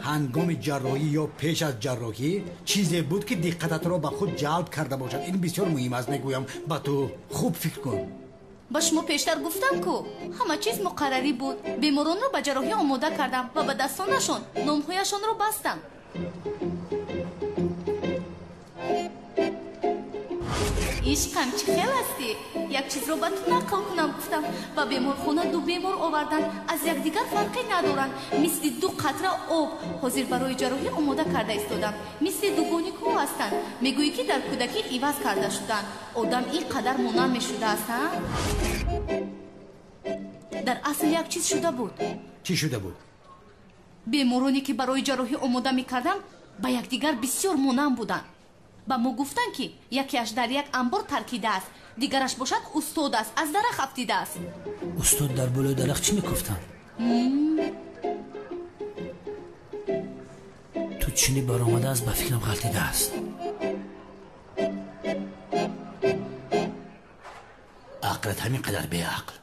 ҳангоми ҷарроҳӣ ё пеш аз ҷарроҳӣ чизе буд, ки диққататро ба худ ҷалб карда бошад. Ин бисёр муҳим аст, мегӯям ба ту. Хуб фикр кун. Ба шумо пештар гуфтам, ку ҳама чиз муқаррарӣ буд. Беморонро ба ҷарроҳӣ омода кардам ва ба дастонашон номҳояшонро бастам. Ишқам, чӣ хел ҳастӣ? Як чизро ба ту нақл кунам гуфтам. Ба беморхона ду бемор оварданд, аз якдигар фарқе надоранд, мисли ду қатра об. Ҳозир барои ҷарроҳӣ омода карда истодам. Мисли дугоникҳо ҳастанд. Мегӯӣ, ки дар кӯдакӣ иваз карда шуданд. Одам ин қадар монанд мешудааст, а? Дар асл як чиз шуда буд. Чӣ шуда буд? Бемороне ки барои ҷарроҳӣ омода мекардам, ба якдигар бисёр монанд буданд. Ба мо гуфтанд, ки якеаш дар як амбор таркидааст, дигараш бошад устод аст, аз дарахт афтидааст. Устод дар болои дарахт чӣ мекуфтанд? Ту чини баромадааст, ба фикрам ғалтидааст. Ақлат ҳамин қадар беақл.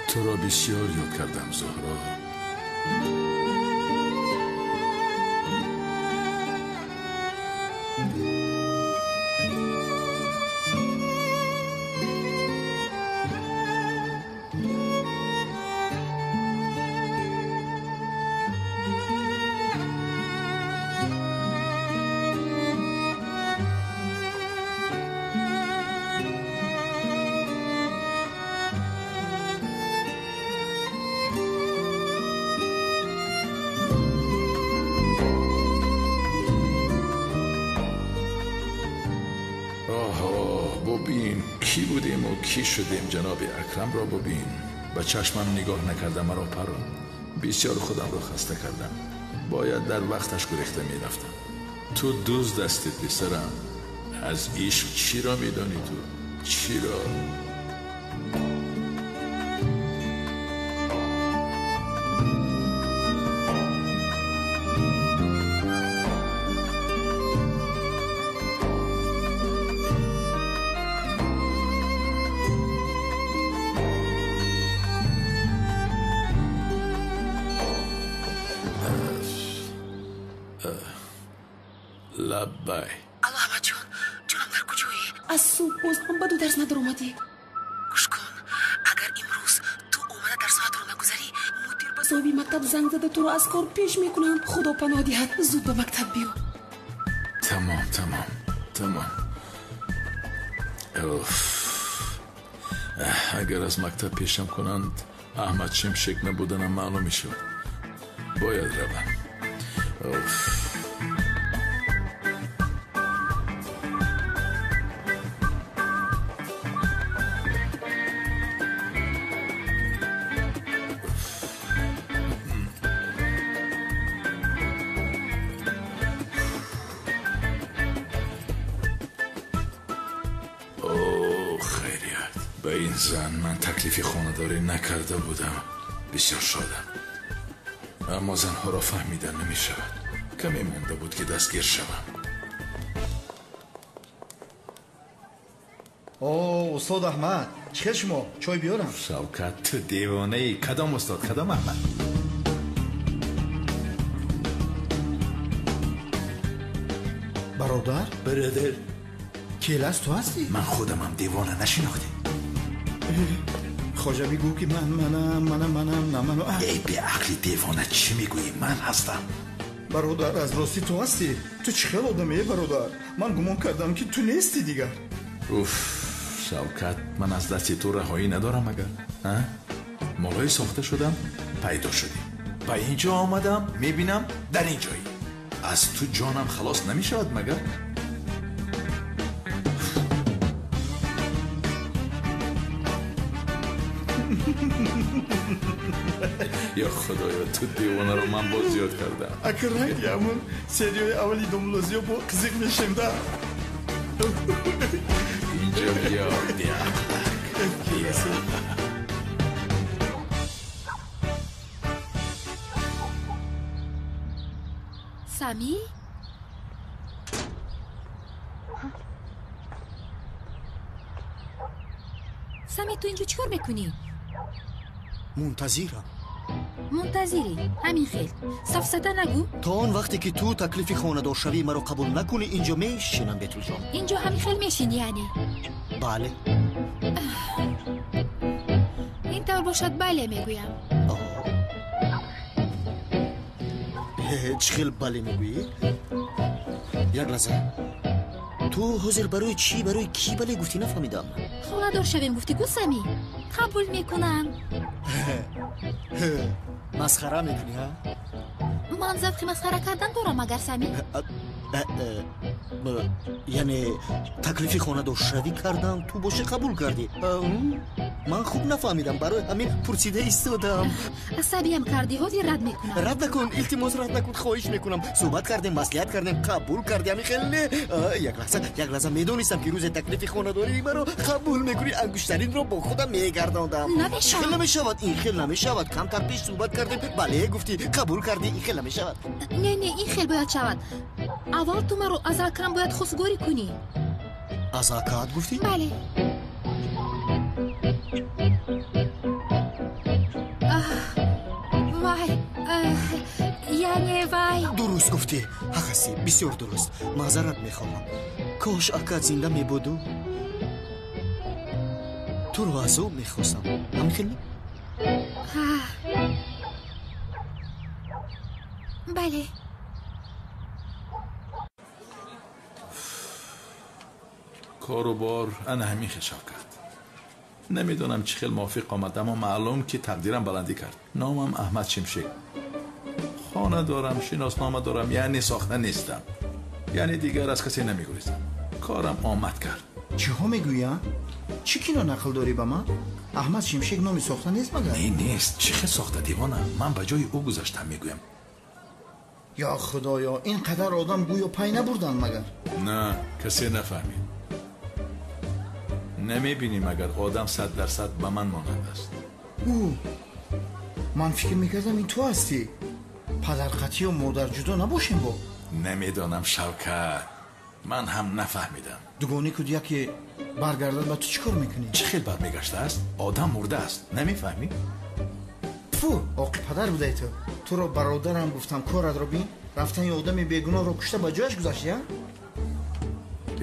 Туро бисёр ёд кардам, Зуҳро. Оҳо, бубин кӣ будему кӣ шудем. Ҷаноби Акрамро бубин. Ба чашмам нигоҳ накарда маро паронд. Бисёр худамро хаста кардам. Бояд дар вақташ гурехта мерафтам. Ту дузд ҳастӣ писарам. Аз ишқ чиро медонӣ ту? Чиро? Лаббай. Алло, Аҳмадҷон, ҷонам дар куҷоӣ? Аз субҳ боз ҳам ба ду дарс надаромадӣ. Гӯш кун, агар имрӯз ту омада дарсоатро нагузарӣ, мудир ба соҳиби мактаб занг зада туро аз кор пеш мекунанд. Худо паноҳ диҳад, зуд ба мактаб биё. Тамом, тамом, тамом. Уф. Агар аз мактаб пешам кунанд, Аҳмад Шимшек набуданам маълум мешавад. Бояд равам. Уф. Зан ман таклифи хонадорӣ накарда будам. Бисёр шодам. Аммо занҳоро фаҳмида намешавад. Каме монда буд ки дастгир шавам. О, устод Аҳмад, чӣ хел шумо? Чой биёрам? Шавкат, ту девонаӣ. Кадом устод, кадом Аҳмад? Бародар? Бародар. Келас ту ҳастӣ? Ман худамам девона нашинохтем. Хоҷа бигӯ ки ман манам, манам, манам, на ману. Эй беақли девона, чӣ мегӯӣ? Ман ҳастам. Бародар, аз ростӣ ту ҳастӣ? Ту чӣ хел одаме, бародар? Ман гумон кардам ки ту нестӣ дигар. Уф, Шавкат, ман аз дасти ту раҳоӣ надорам агар. Молҳои сохта шудам, пайдо шудӣ. Ба ин ҷо омадам, мебинам дар ин ҷоӣ. Аз ту ҷонам халос намешавад магар? Ё худоё, ту девонаро ман боз зиёд кардам. Акр ранги ҳамун серияи аввали Домлозиё бо қизиқ мешем да. Инҷо биё, беақлак. Биё. Сами? Сами, ту инҷо чӣ кор мекунӣ? Мунтазирам. Мунтазирӣ? Ҳамин хел. Сафсата нагӯ. То он вақте ки ту таклифи хонадоршавии маро қабул накунӣ, инҷо мешинам, Бетулҷон. Инҷо ҳамин хел мешинӣ, яъне? Бале. Ин тавр бошад, бале мегӯям. Чӣ хел бале мегӯӣ? Як лаҳза. Ту ҳозир барои чӣ, барои кӣ бале гуфтӣ, нафаҳмидам. Хонадор шавем гуфтӣ ку, Сами? Қабул мекунам. Масхара мекунӣ, ҳа? Ман завқи масхара кардан дорам, агар Сами. Яъне таклифи хонадоршавӣ кардам, ту бошӣ қабул кардӣ. Ман хуб нафаҳмидам, барои ҳамин пурсида истодам. Асабиям кардӣ, ҳозир рад мекунам. Рад накун, илтимос, рад накун, хоҳиш мекунам. Суҳбат кардем, маслиҳат кардем, қабул кардӣ, ҳамин хел не? Як лаҳза, як лаҳза, медонистам ки рӯзе таклифи хонадории маро қабул мекунӣ, ангуштаринро бо худам мегардондам. Намешавад. Хел намешавад, ин хел намешавад. Камтар пеш суҳбат кардем, бале гуфтӣ, қабул кардӣ, ин хел намешавад. Не, не, ин хел бояд шавад. Аввал ту маро аз акам бояд хостгорӣ кунӣ. Аз акаат гуфтӣ? Бале. Вай, яъне вай. Дуруст гуфтӣ, ҳақ ҳастӣ, бисёр дуруст. Маъзарат мехоҳам. Кош акаат зинда мебуду туро аз ӯ мехостам. Ҳамин хел не? Бале. Кору бор ана ҳамин хел, Шавкат. Намедонам чӣ хел мувофиқ омад, аммо маълум ки тақдирам баландӣ кард. Номам Аҳмад Шимшек. Хона дорам, шиноснома дорам, яъне сохта нестам. Яъне дигар аз касе намегурезам. Корам омад кард. Чиҳо мегӯянд? Чӣ кино нақл дорӣ ба ман? Аҳмад Шимшек номи сохта нест магар? Не, нест. Чӣ хел сохта, девона? Ман ба ҷои ӯ гузаштам, мегӯям. Ё худоё, ин қадар одам гӯё пай набурданд магар? На, касе нафаҳмид. Намебинӣ магар одам 100% ба ман монанд аст. Ӯ, ман фикр мекардам ин ту ҳастӣ. Падарқатию модар ҷудо набошем бо? Намедонам, Шавкат, ман ҳам нафаҳмидам. Дугони куд яке баргардад, ба ту чӣ кор мекунӣ? Чӣ хел бармегаштааст? Одам мурдааст, намефаҳмӣ? Фу, оқи падар будай ту. Туро бародарам гуфтам, коратро бин. Рафтани одами бегуноҳро кушта ба ҷояш гузаштӣ, а?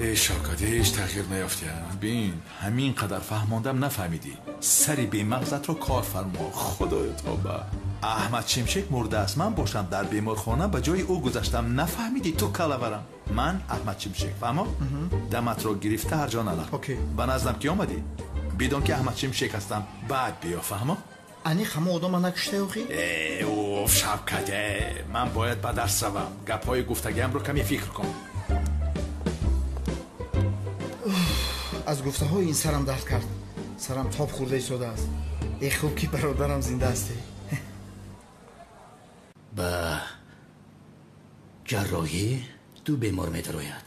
Эй Шавкат, ҳеҷ тағйир наёфтия. Бин, ҳамин қадар фаҳмондам, нафаҳмидӣ. Сари бемағзатро кор фармо. Худоё тоба. Аҳмад Шимшек мурдааст, ман бошам дар беморхона ба ҷои ӯ гузаштам. Нафаҳмидӣ ту калаварам. Ман Аҳмад Шимшек, фаҳмо? Даматро гирифта ҳар ҷо налақ. Ба наздам ки омадӣ, бидон ки Аҳмад Шимшек ҳастам. Баъд биё, фаҳмо? Аниқ ҳама одама накуштай охи? Э, уф, Шавкат, ман бояд ба дарс равам. Гапҳои гуфтагиамро каме фикр кун. Аз гуфтаҳои ин сарам дард кард. Сарам тоб хӯрда истодааст. Э, хуб ки бародарам зинда ҳастӣ. Ба ҷарроҳӣ ду бемор медарояд.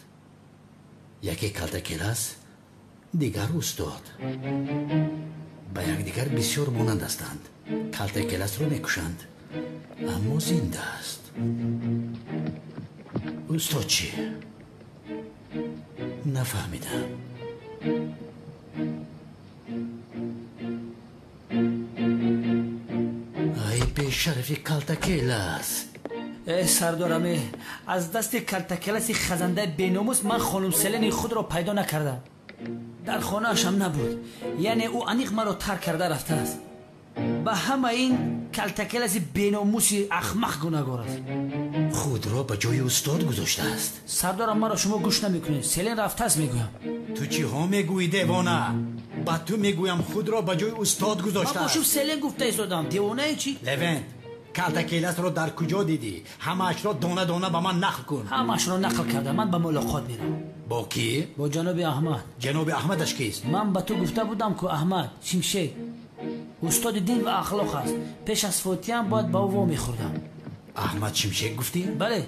Яке калтакелас, дигар устод. Ба якдигар бисёр монанд ҳастанд. Калтакеласро мекушанд, аммо зинда аст. Устод чӣ? Нафаҳмидам. Ай бешарафи калтакелас! Э, сардораме, аз дасти калтакеласи хазандаи беномус ман хонум Селени худро пайдо накардам. Дар хонаашам набуд. Яъне ӯ аниқ маро тарк карда рафтааст. Ба ҳама ин калтакеласи беномуси ахмақ гунаҳгор аст. Худро ба ҷои устод гузоштааст. Сардорам, маро шумо гӯш намекунед. Селен рафтааст, мегӯям. Ту чиҳо мегӯӣ, девона? Ба ту мегӯям, худро ба ҷои устод гузоштааст. Ман бошум Селен гуфта истодам. Девонаи чӣ? Левент, калтакеласро дар куҷо дидӣ? Ҳамаашро дона дона ба ман нақл кун. Ҳамаашро нақл кардам. Ман ба мулоқот мерам. Бо кӣ? Бо ҷаноби Аҳмад. Ҷаноби Аҳмадаш кист? Ман ба ту гуфта будам ку Аҳмад Шимшек устоди дин ва ахлоқ аст. Пеш аз фотиҳам бояд ба ӯ во мехӯрдам. Аҳмад Шимшек гуфтӣ? Бале,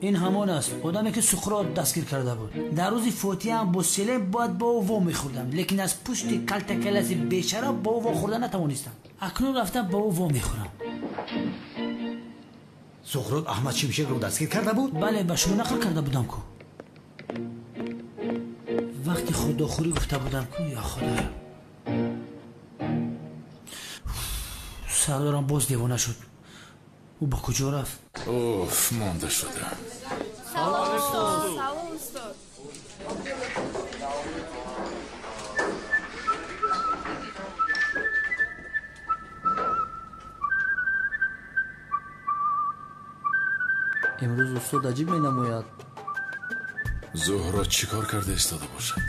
ин ҳамон аст одаме ки Суқрот дастгир карда буд. Дар рӯзи фотиҳам бо Селен бояд ба ӯ во мехӯрдам, лекин аз пушти калтакеласи бешараф ба ӯ во хӯрда натавонистам. Акнун рафтам ба ӯ во мехӯрам. Суқрот Аҳмад Шимшекро дастгир карда буд? Бале, ба шумо нақл карда будам ку. Вақти худохӯрӣ гуфта будам ку. Ё худоё, сардорам боз девона шуд. Ӯ ба куҷо рафт? Уф, монда шудам. Салом, устод. Салом, устод. Имрӯз устод аҷиб менамояд. Зуҳро чӣ кор карда истода бошад?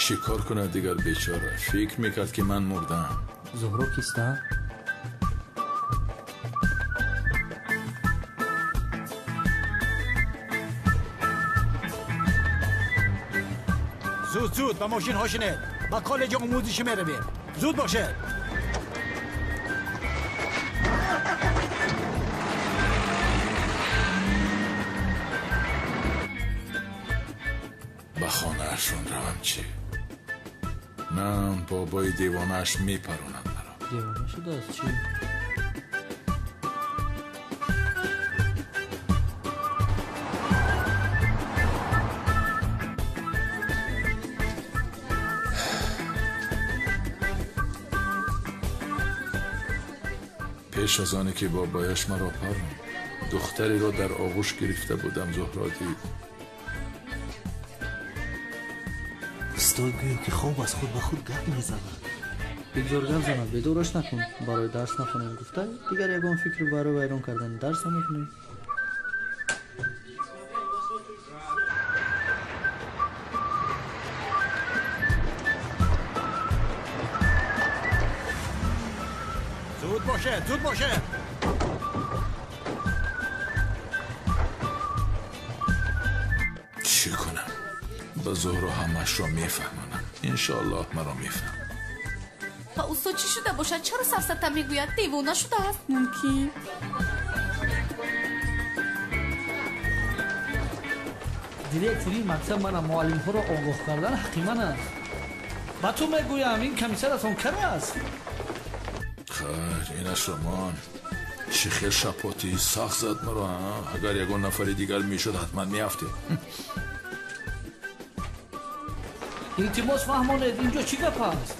Чӣ кор кунад дигар бечора? Фикр мекард ки ман мурдам. Зуҳро киста? Зуд зуд ба мошинҳо шинед. Ба коллеҷи омӯзишӣ меравем. Зуд бошед. Ба хонаашон равам чӣ? На, бобои девонааш мепаронад маро. Девона шудааст чӣ? Пеш аз оне ки бобояш маро паронд, духтареро дар оғӯш гирифта будам. Зуҳро дид. Устод гӯё ки хоб аз худ ба худ гап мезанад. Бигзор гап занад, бедораш накун. Барои дарс нахонем гуфта, дигар ягон фикр барои вайрон кардани дарс намекунӣ. Зуд бошед, зуд бошед. Чӣ кунам? Ба Зуҳро ҳамашро мефаҳмонам. Иншоаллоҳ маро мефаҳмад. Ба устод чӣ шуда бошад? Чаро сафсата мегӯяд? Девона шудааст? Мумкин. Директори мактаб мана муаллимҳоро огоҳ кардан ҳаққи ман аст. Ба ту мегӯям, ин комиссаратон кар аст. Хайр, инаш роман. Чӣ хел шапоти сахт зад маро, агар ягон нафари дигар мешуд, ҳатман меафтед. Илтимос фаҳмонед, инҷо чӣ гап аст?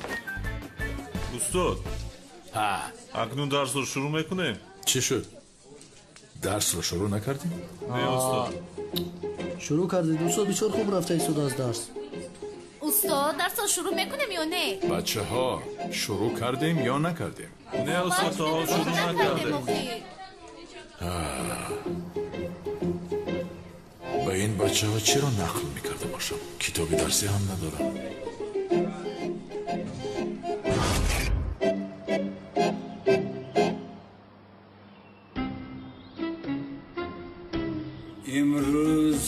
Устод, акнун дарсро шурӯъ мекунем? Чӣ шуд? Дарсро шурӯъ накардем? Не, устод. Шурӯъ кардед, устод, бисёр хуб рафта истодааст дарс. Устод, дарсро шурӯъ мекунем ё не? Бачаҳо, шурӯъ кардем ё накардем? Не, устод, то ҳол шурӯъ накардем. Ба ин бачаҳо чиро нақл мекарда бошам? Китоби дарсӣ ҳам надорам. Имрӯз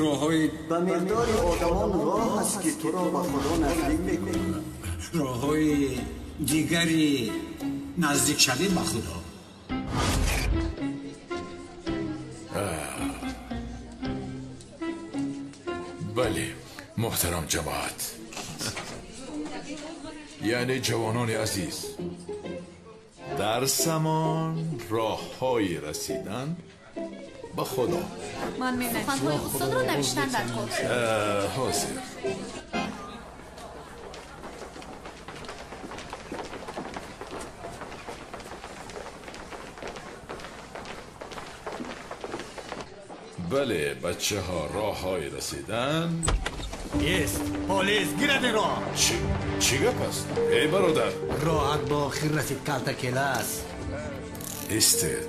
роҳҳои ба миқдори одамон роҳ аст, ки туро ба Худо наздик мекунад. Роҳҳои дигари наздикшавӣ ба Худо. Бале, муҳтарам ҷамоат, яъне ҷавонони азиз, дарсамон роҳҳои расидан ба Худо. Ман суханҳои устодро навиштан дар кор. Ҳозир. Бале, бачаҳо, роҳҳои расидан Ест, полис, гирад инро! Чӣ гап аст? Эй бародар! Роҳат ба охир расид, калтакелас. Истед,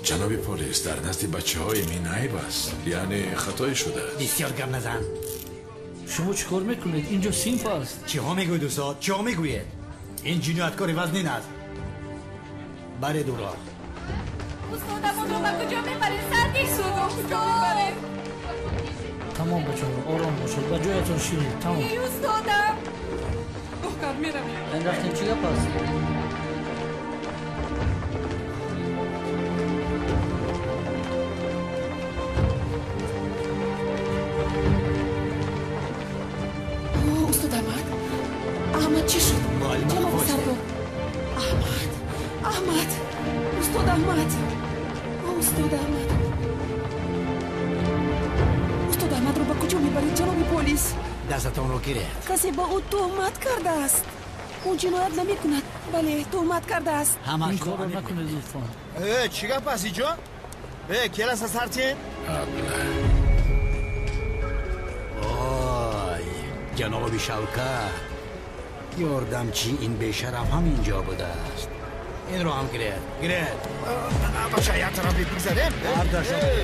ҷаноби полис, дар назди бачаҳои мин айб аст, яъне хатое шудааст. Бисёр гап назан. Шумо чӣ кор мекунед? Инҷо синф аст. Чиҳо мегӯед, устод? Чиҳо мегӯед? Ин ҷинояткори вазнин аст. Баред ӯро. Устодамонро ба куҷо мебаред? Сардиш шуд, куҷо мебаред? Тамом, бачаҳо, ором бошед, ба ҷоятон шинед. Тамом. Эй устодам! Бохкар меравем. Ин рафтем, чӣ гап аст? Устод Аҳмад, Аҳмад чӣ шуд? Ҷаноби сардор. Аҳмад, Аҳмад, устод Аҳмад, устод Аҳмад, устод Аҳмадро ба куҷо мебаред, ҷаноби полис? Дастатонро гиред. Касе ба ӯ туҳмат кардааст. Ӯ ҷиноят намекунад, бале, туҳмат кардааст. Ин корро накунед, лутфан. Чӣ гап аст иҷо? Келаса сартин? Ой, ҷаноби Шавкат, ёрдамчи ин бешараф ҳам инҷо будааст. Инро ҳам гиред, гиред. Бача, як тараф бигзарем.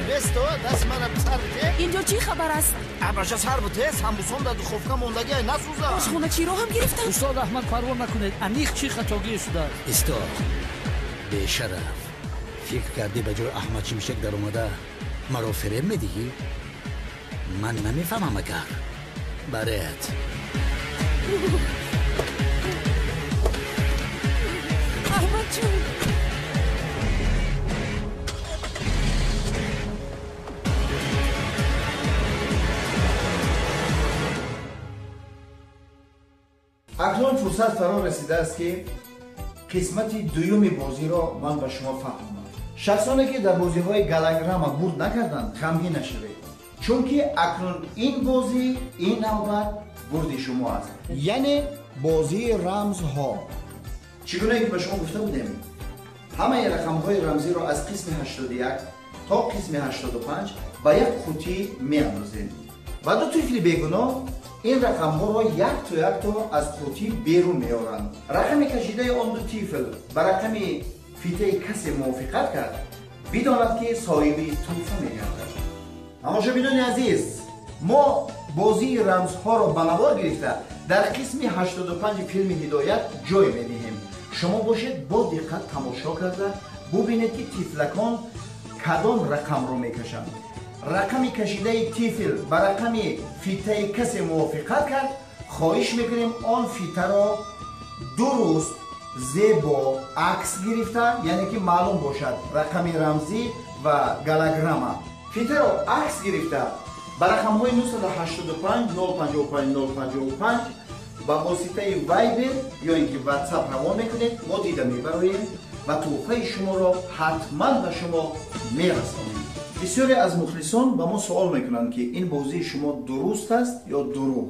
Бесто, даст мана сар бите. Инҷо чӣ хабар аст? Бача, сар бите, самбусон дар духовка мондагӣ, насӯза. Ошхоначиро ҳам гирифтанд. Устод Аҳмад, парво накунед, аниқ чӣ хатогӣ шудааст? Истод, бешараф, фикр кардӣ ба ҷои Аҳмад Шимшек даромада маро фиреб медиҳӣ? Ман намефаҳмам агар. Баред. Аҳмадҷон! Акнун фурсат фаро расидааст, ки қисмати дуюми бозиро ман ба шумо фаҳмонам. Шахсоне, ки дар бозиҳои галограмма бурд накарданд, ғамгин нашавед, чунки акнун ин бозӣ, ин навбат бурди шумо аст, яъне бозии рамзҳо. Чӣ гуна ки ба шумо гуфта будем, ҳамаи рақамҳои рамзиро аз қисми 81 то қисми 85 ба як қутӣ меандозем ва ду тифли бегуноҳ ин рақамҳоро якто якто аз қутӣ берун меоранд. Рақами кашидаи он ду тифл ба рақами фитаи касе мувофиқат кард, бидонад, ки соҳиби тӯҳфа мегардад. Тамошобинони азиз, мо бозии рамзҳоро ба навор гирифта дар қисми 85 филми Ҳидоят ҷой медиҳем. Шумо бошед, бо диққат тамошо карда бубинед, ки тифлакон кадом рақамро мекашанд. Рақами кашидаи тифл ба рақами фитаи касе мувофиқат кард, хоҳиш мекунем он фитаро дуруст зебо акс гирифта, яъне ки маълум бошад рақами рамзӣ ва голограмма. Фитаро акс гирифта ба рақамҳои 985 055 055 ба воситаи Вайбер ё ин ки Ватсап равон мекунед, мо дида мебароем ва тӯҳфаи шуморо ҳатман ба шумо мерасонем. Бисёре аз мухлисон ба мо суол мекунанд, ки ин бозии шумо дуруст аст ё дурӯғ.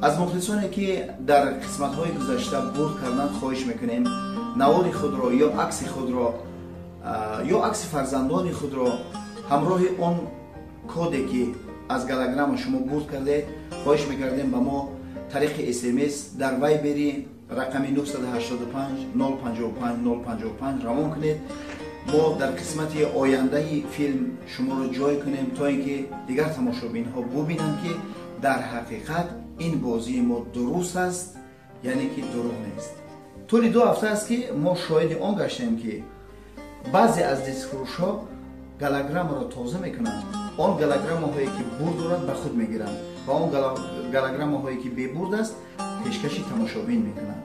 Аз мухлисоне ки дар қисматҳои гузашта бурд карданд, хоҳиш мекунем навори худро ё акси худро ё акси фарзандони худро ҳамроҳи он коде ки аз голограмма шумо бурд кардед, хоҳиш мекардем ба мо тариқи СМС дар Вайбери рақами 985 055 055 равон кунед. Мо дар қисмати ояндаи филм шуморо ҷой кунем, то ин ки дигар тамошобинҳо бубинанд, ки дар ҳақиқат ин бозии мо дуруст аст, яъне ки дурӯғ нест. Тӯли 2 ҳафта аст, ки мо шоҳиди он гаштем, ки баъзе аз дискфурӯшҳо голограммаро тоза мекунанд. Он голограммаҳое ки бурд дорад, ба худ мегиранд ва он голограммаҳое ки бебурд аст, пешкаши тамошобин мекунанд.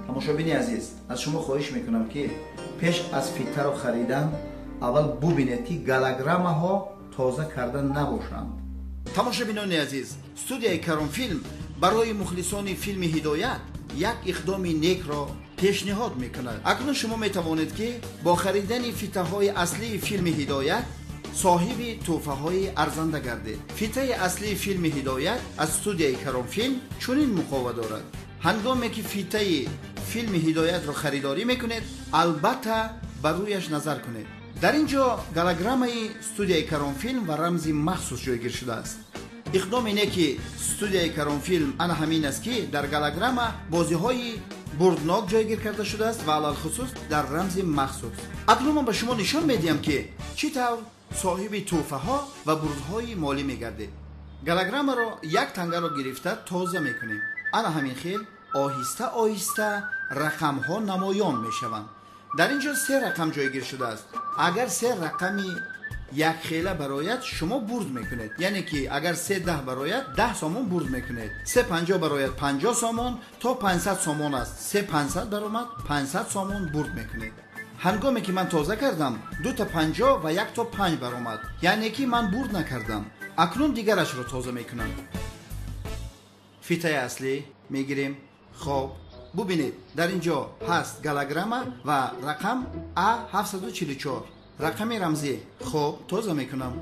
Тамошобини азиз, аз шумо хоҳиш мекунам, ки пеш аз фитаро харидан аввал бубинед, ки голограммаҳо тоза карда набошанд. Тамошобинони азиз, студияи Каронфилм барои мухлисони филми Ҳидоят як иқдоми некро пешниҳод мекунад. Акнун шумо метавонед, ки бо харидани фитаҳои аслии филми Ҳидоят соҳиби тӯҳфаҳои арзанда гардед. Фитаи аслии филми Ҳидоят аз студияи Каронфилм чунин муқова дорад. Ҳангоме ки фитаи филми Ҳидоятро харидорӣ мекунед, албатта ба рӯяш назар кунед. Дар ин ҷо голограммаи студияи Каронфилм ва рамзи махсус ҷойгир шудааст. Иқдоми неки студияи Каронфилм ана ҳамин аст, ки дар голограмма бозиҳои бурднок ҷойгир карда шудааст ва алалхусус дар рамзи махсус. Акнун ман ба шумо нишон медиҳам, ки чӣ тавр соҳиби тӯҳфаҳо ва бурдҳои молӣ мегардед. Голограммаро як тангаро гирифта тоза мекунем. Ана ҳамин хел оҳиста оҳиста рақамҳо намоён мешаванд. Дар ин ҷо 3 рақам ҷойгир шудааст. Агар 3 рақами якхела барояд, шумо бурд мекунед. Яъне ки агар 3 10 барояд, 10 сомон бурд мекунед. 3 50 барояд, 50 сомон, то 500 сомон аст. 3 500 баромад, 500 сомон бурд мекунед. Ҳангоме ки ман тоза кардам, 2 та 50 ва 1 то 5 баромад, яъне ки ман бурд накардам. Акнун дигарашро тоза мекунам. Фитаи аслӣ мегирем. Хоб, бубинед, дар ин ҷо ҳаст голограмма ва рақам А 744, рақами рамзӣ. Хоб, тоза мекунам.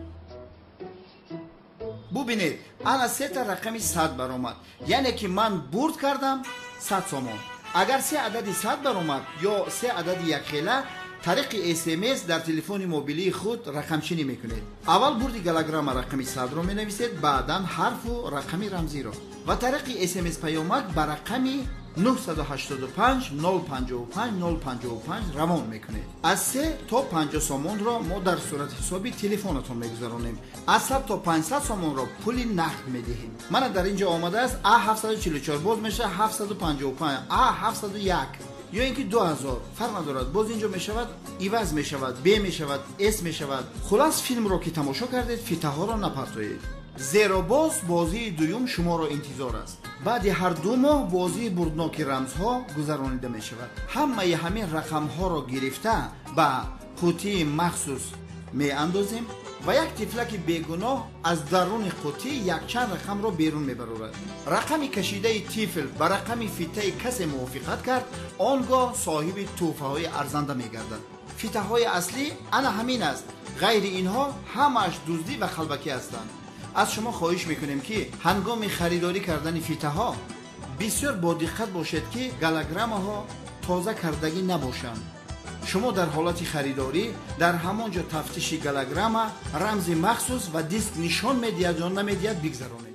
Бубинед, ана сета рақами 100 баромад, яъне ки ман бурд кардам 100 сомон. Агар се адади 100 баромад ё се адади якхела, тариқи СМС дар телефони мобилии худ рақамчинӣ мекунед. Аввал бурди голограмма рақами 100-ро менависед, баъдан ҳарфу рақами рамзиро ва тариқи СМС паёмак ба рақами 985 055 055 равон мекунед. Аз 3 то 50 сомонро мо дар сурати ҳисоби телефонатон мегузаронем, аз 100 то 500 сомонро пули нақд медиҳем. Мана дар ин ҷо омадааст А 744, боз мешавад 755, А 701 ё ин ки 2000, фарқ надорад. Боз ин ҷо мешавад, иваз мешавад, Б мешавад, С мешавад. Хулас, филмро ки тамошо кардед, фитаҳоро напартоед, зеро боз бозии дуюм шуморо интизор аст. Баъди ҳар 2 моҳ бозии бурдноки рамзҳо гузаронида мешавад. Ҳамаи ҳамин рақамҳоро гирифта ба қутии махсус меандозем ва як тифлаки бегуноҳ аз даруни қутӣ якчанд рақамро берун мебарорад. Рақами кашидаи тифл ба рақами фитаи касе мувофиқат кард, он гоҳ соҳиби тӯҳфаҳои арзанда мегардад. Фитаҳои аслӣ ана ҳамин аст, ғайри инҳо ҳамааш дуздӣ ва қалбакӣ ҳастанд. Аз шумо хоҳиш мекунем, ки ҳангоми харидорӣ кардани фитаҳо бисёр бодиққат бошед, ки голограммаҳо тоза кардагӣ набошанд. Шумо дар ҳолати харидорӣ дар ҳамон ҷо тафтиши голограмма, рамзи махсус ва диск нишон медиҳад ё намедиҳад бигзаронед.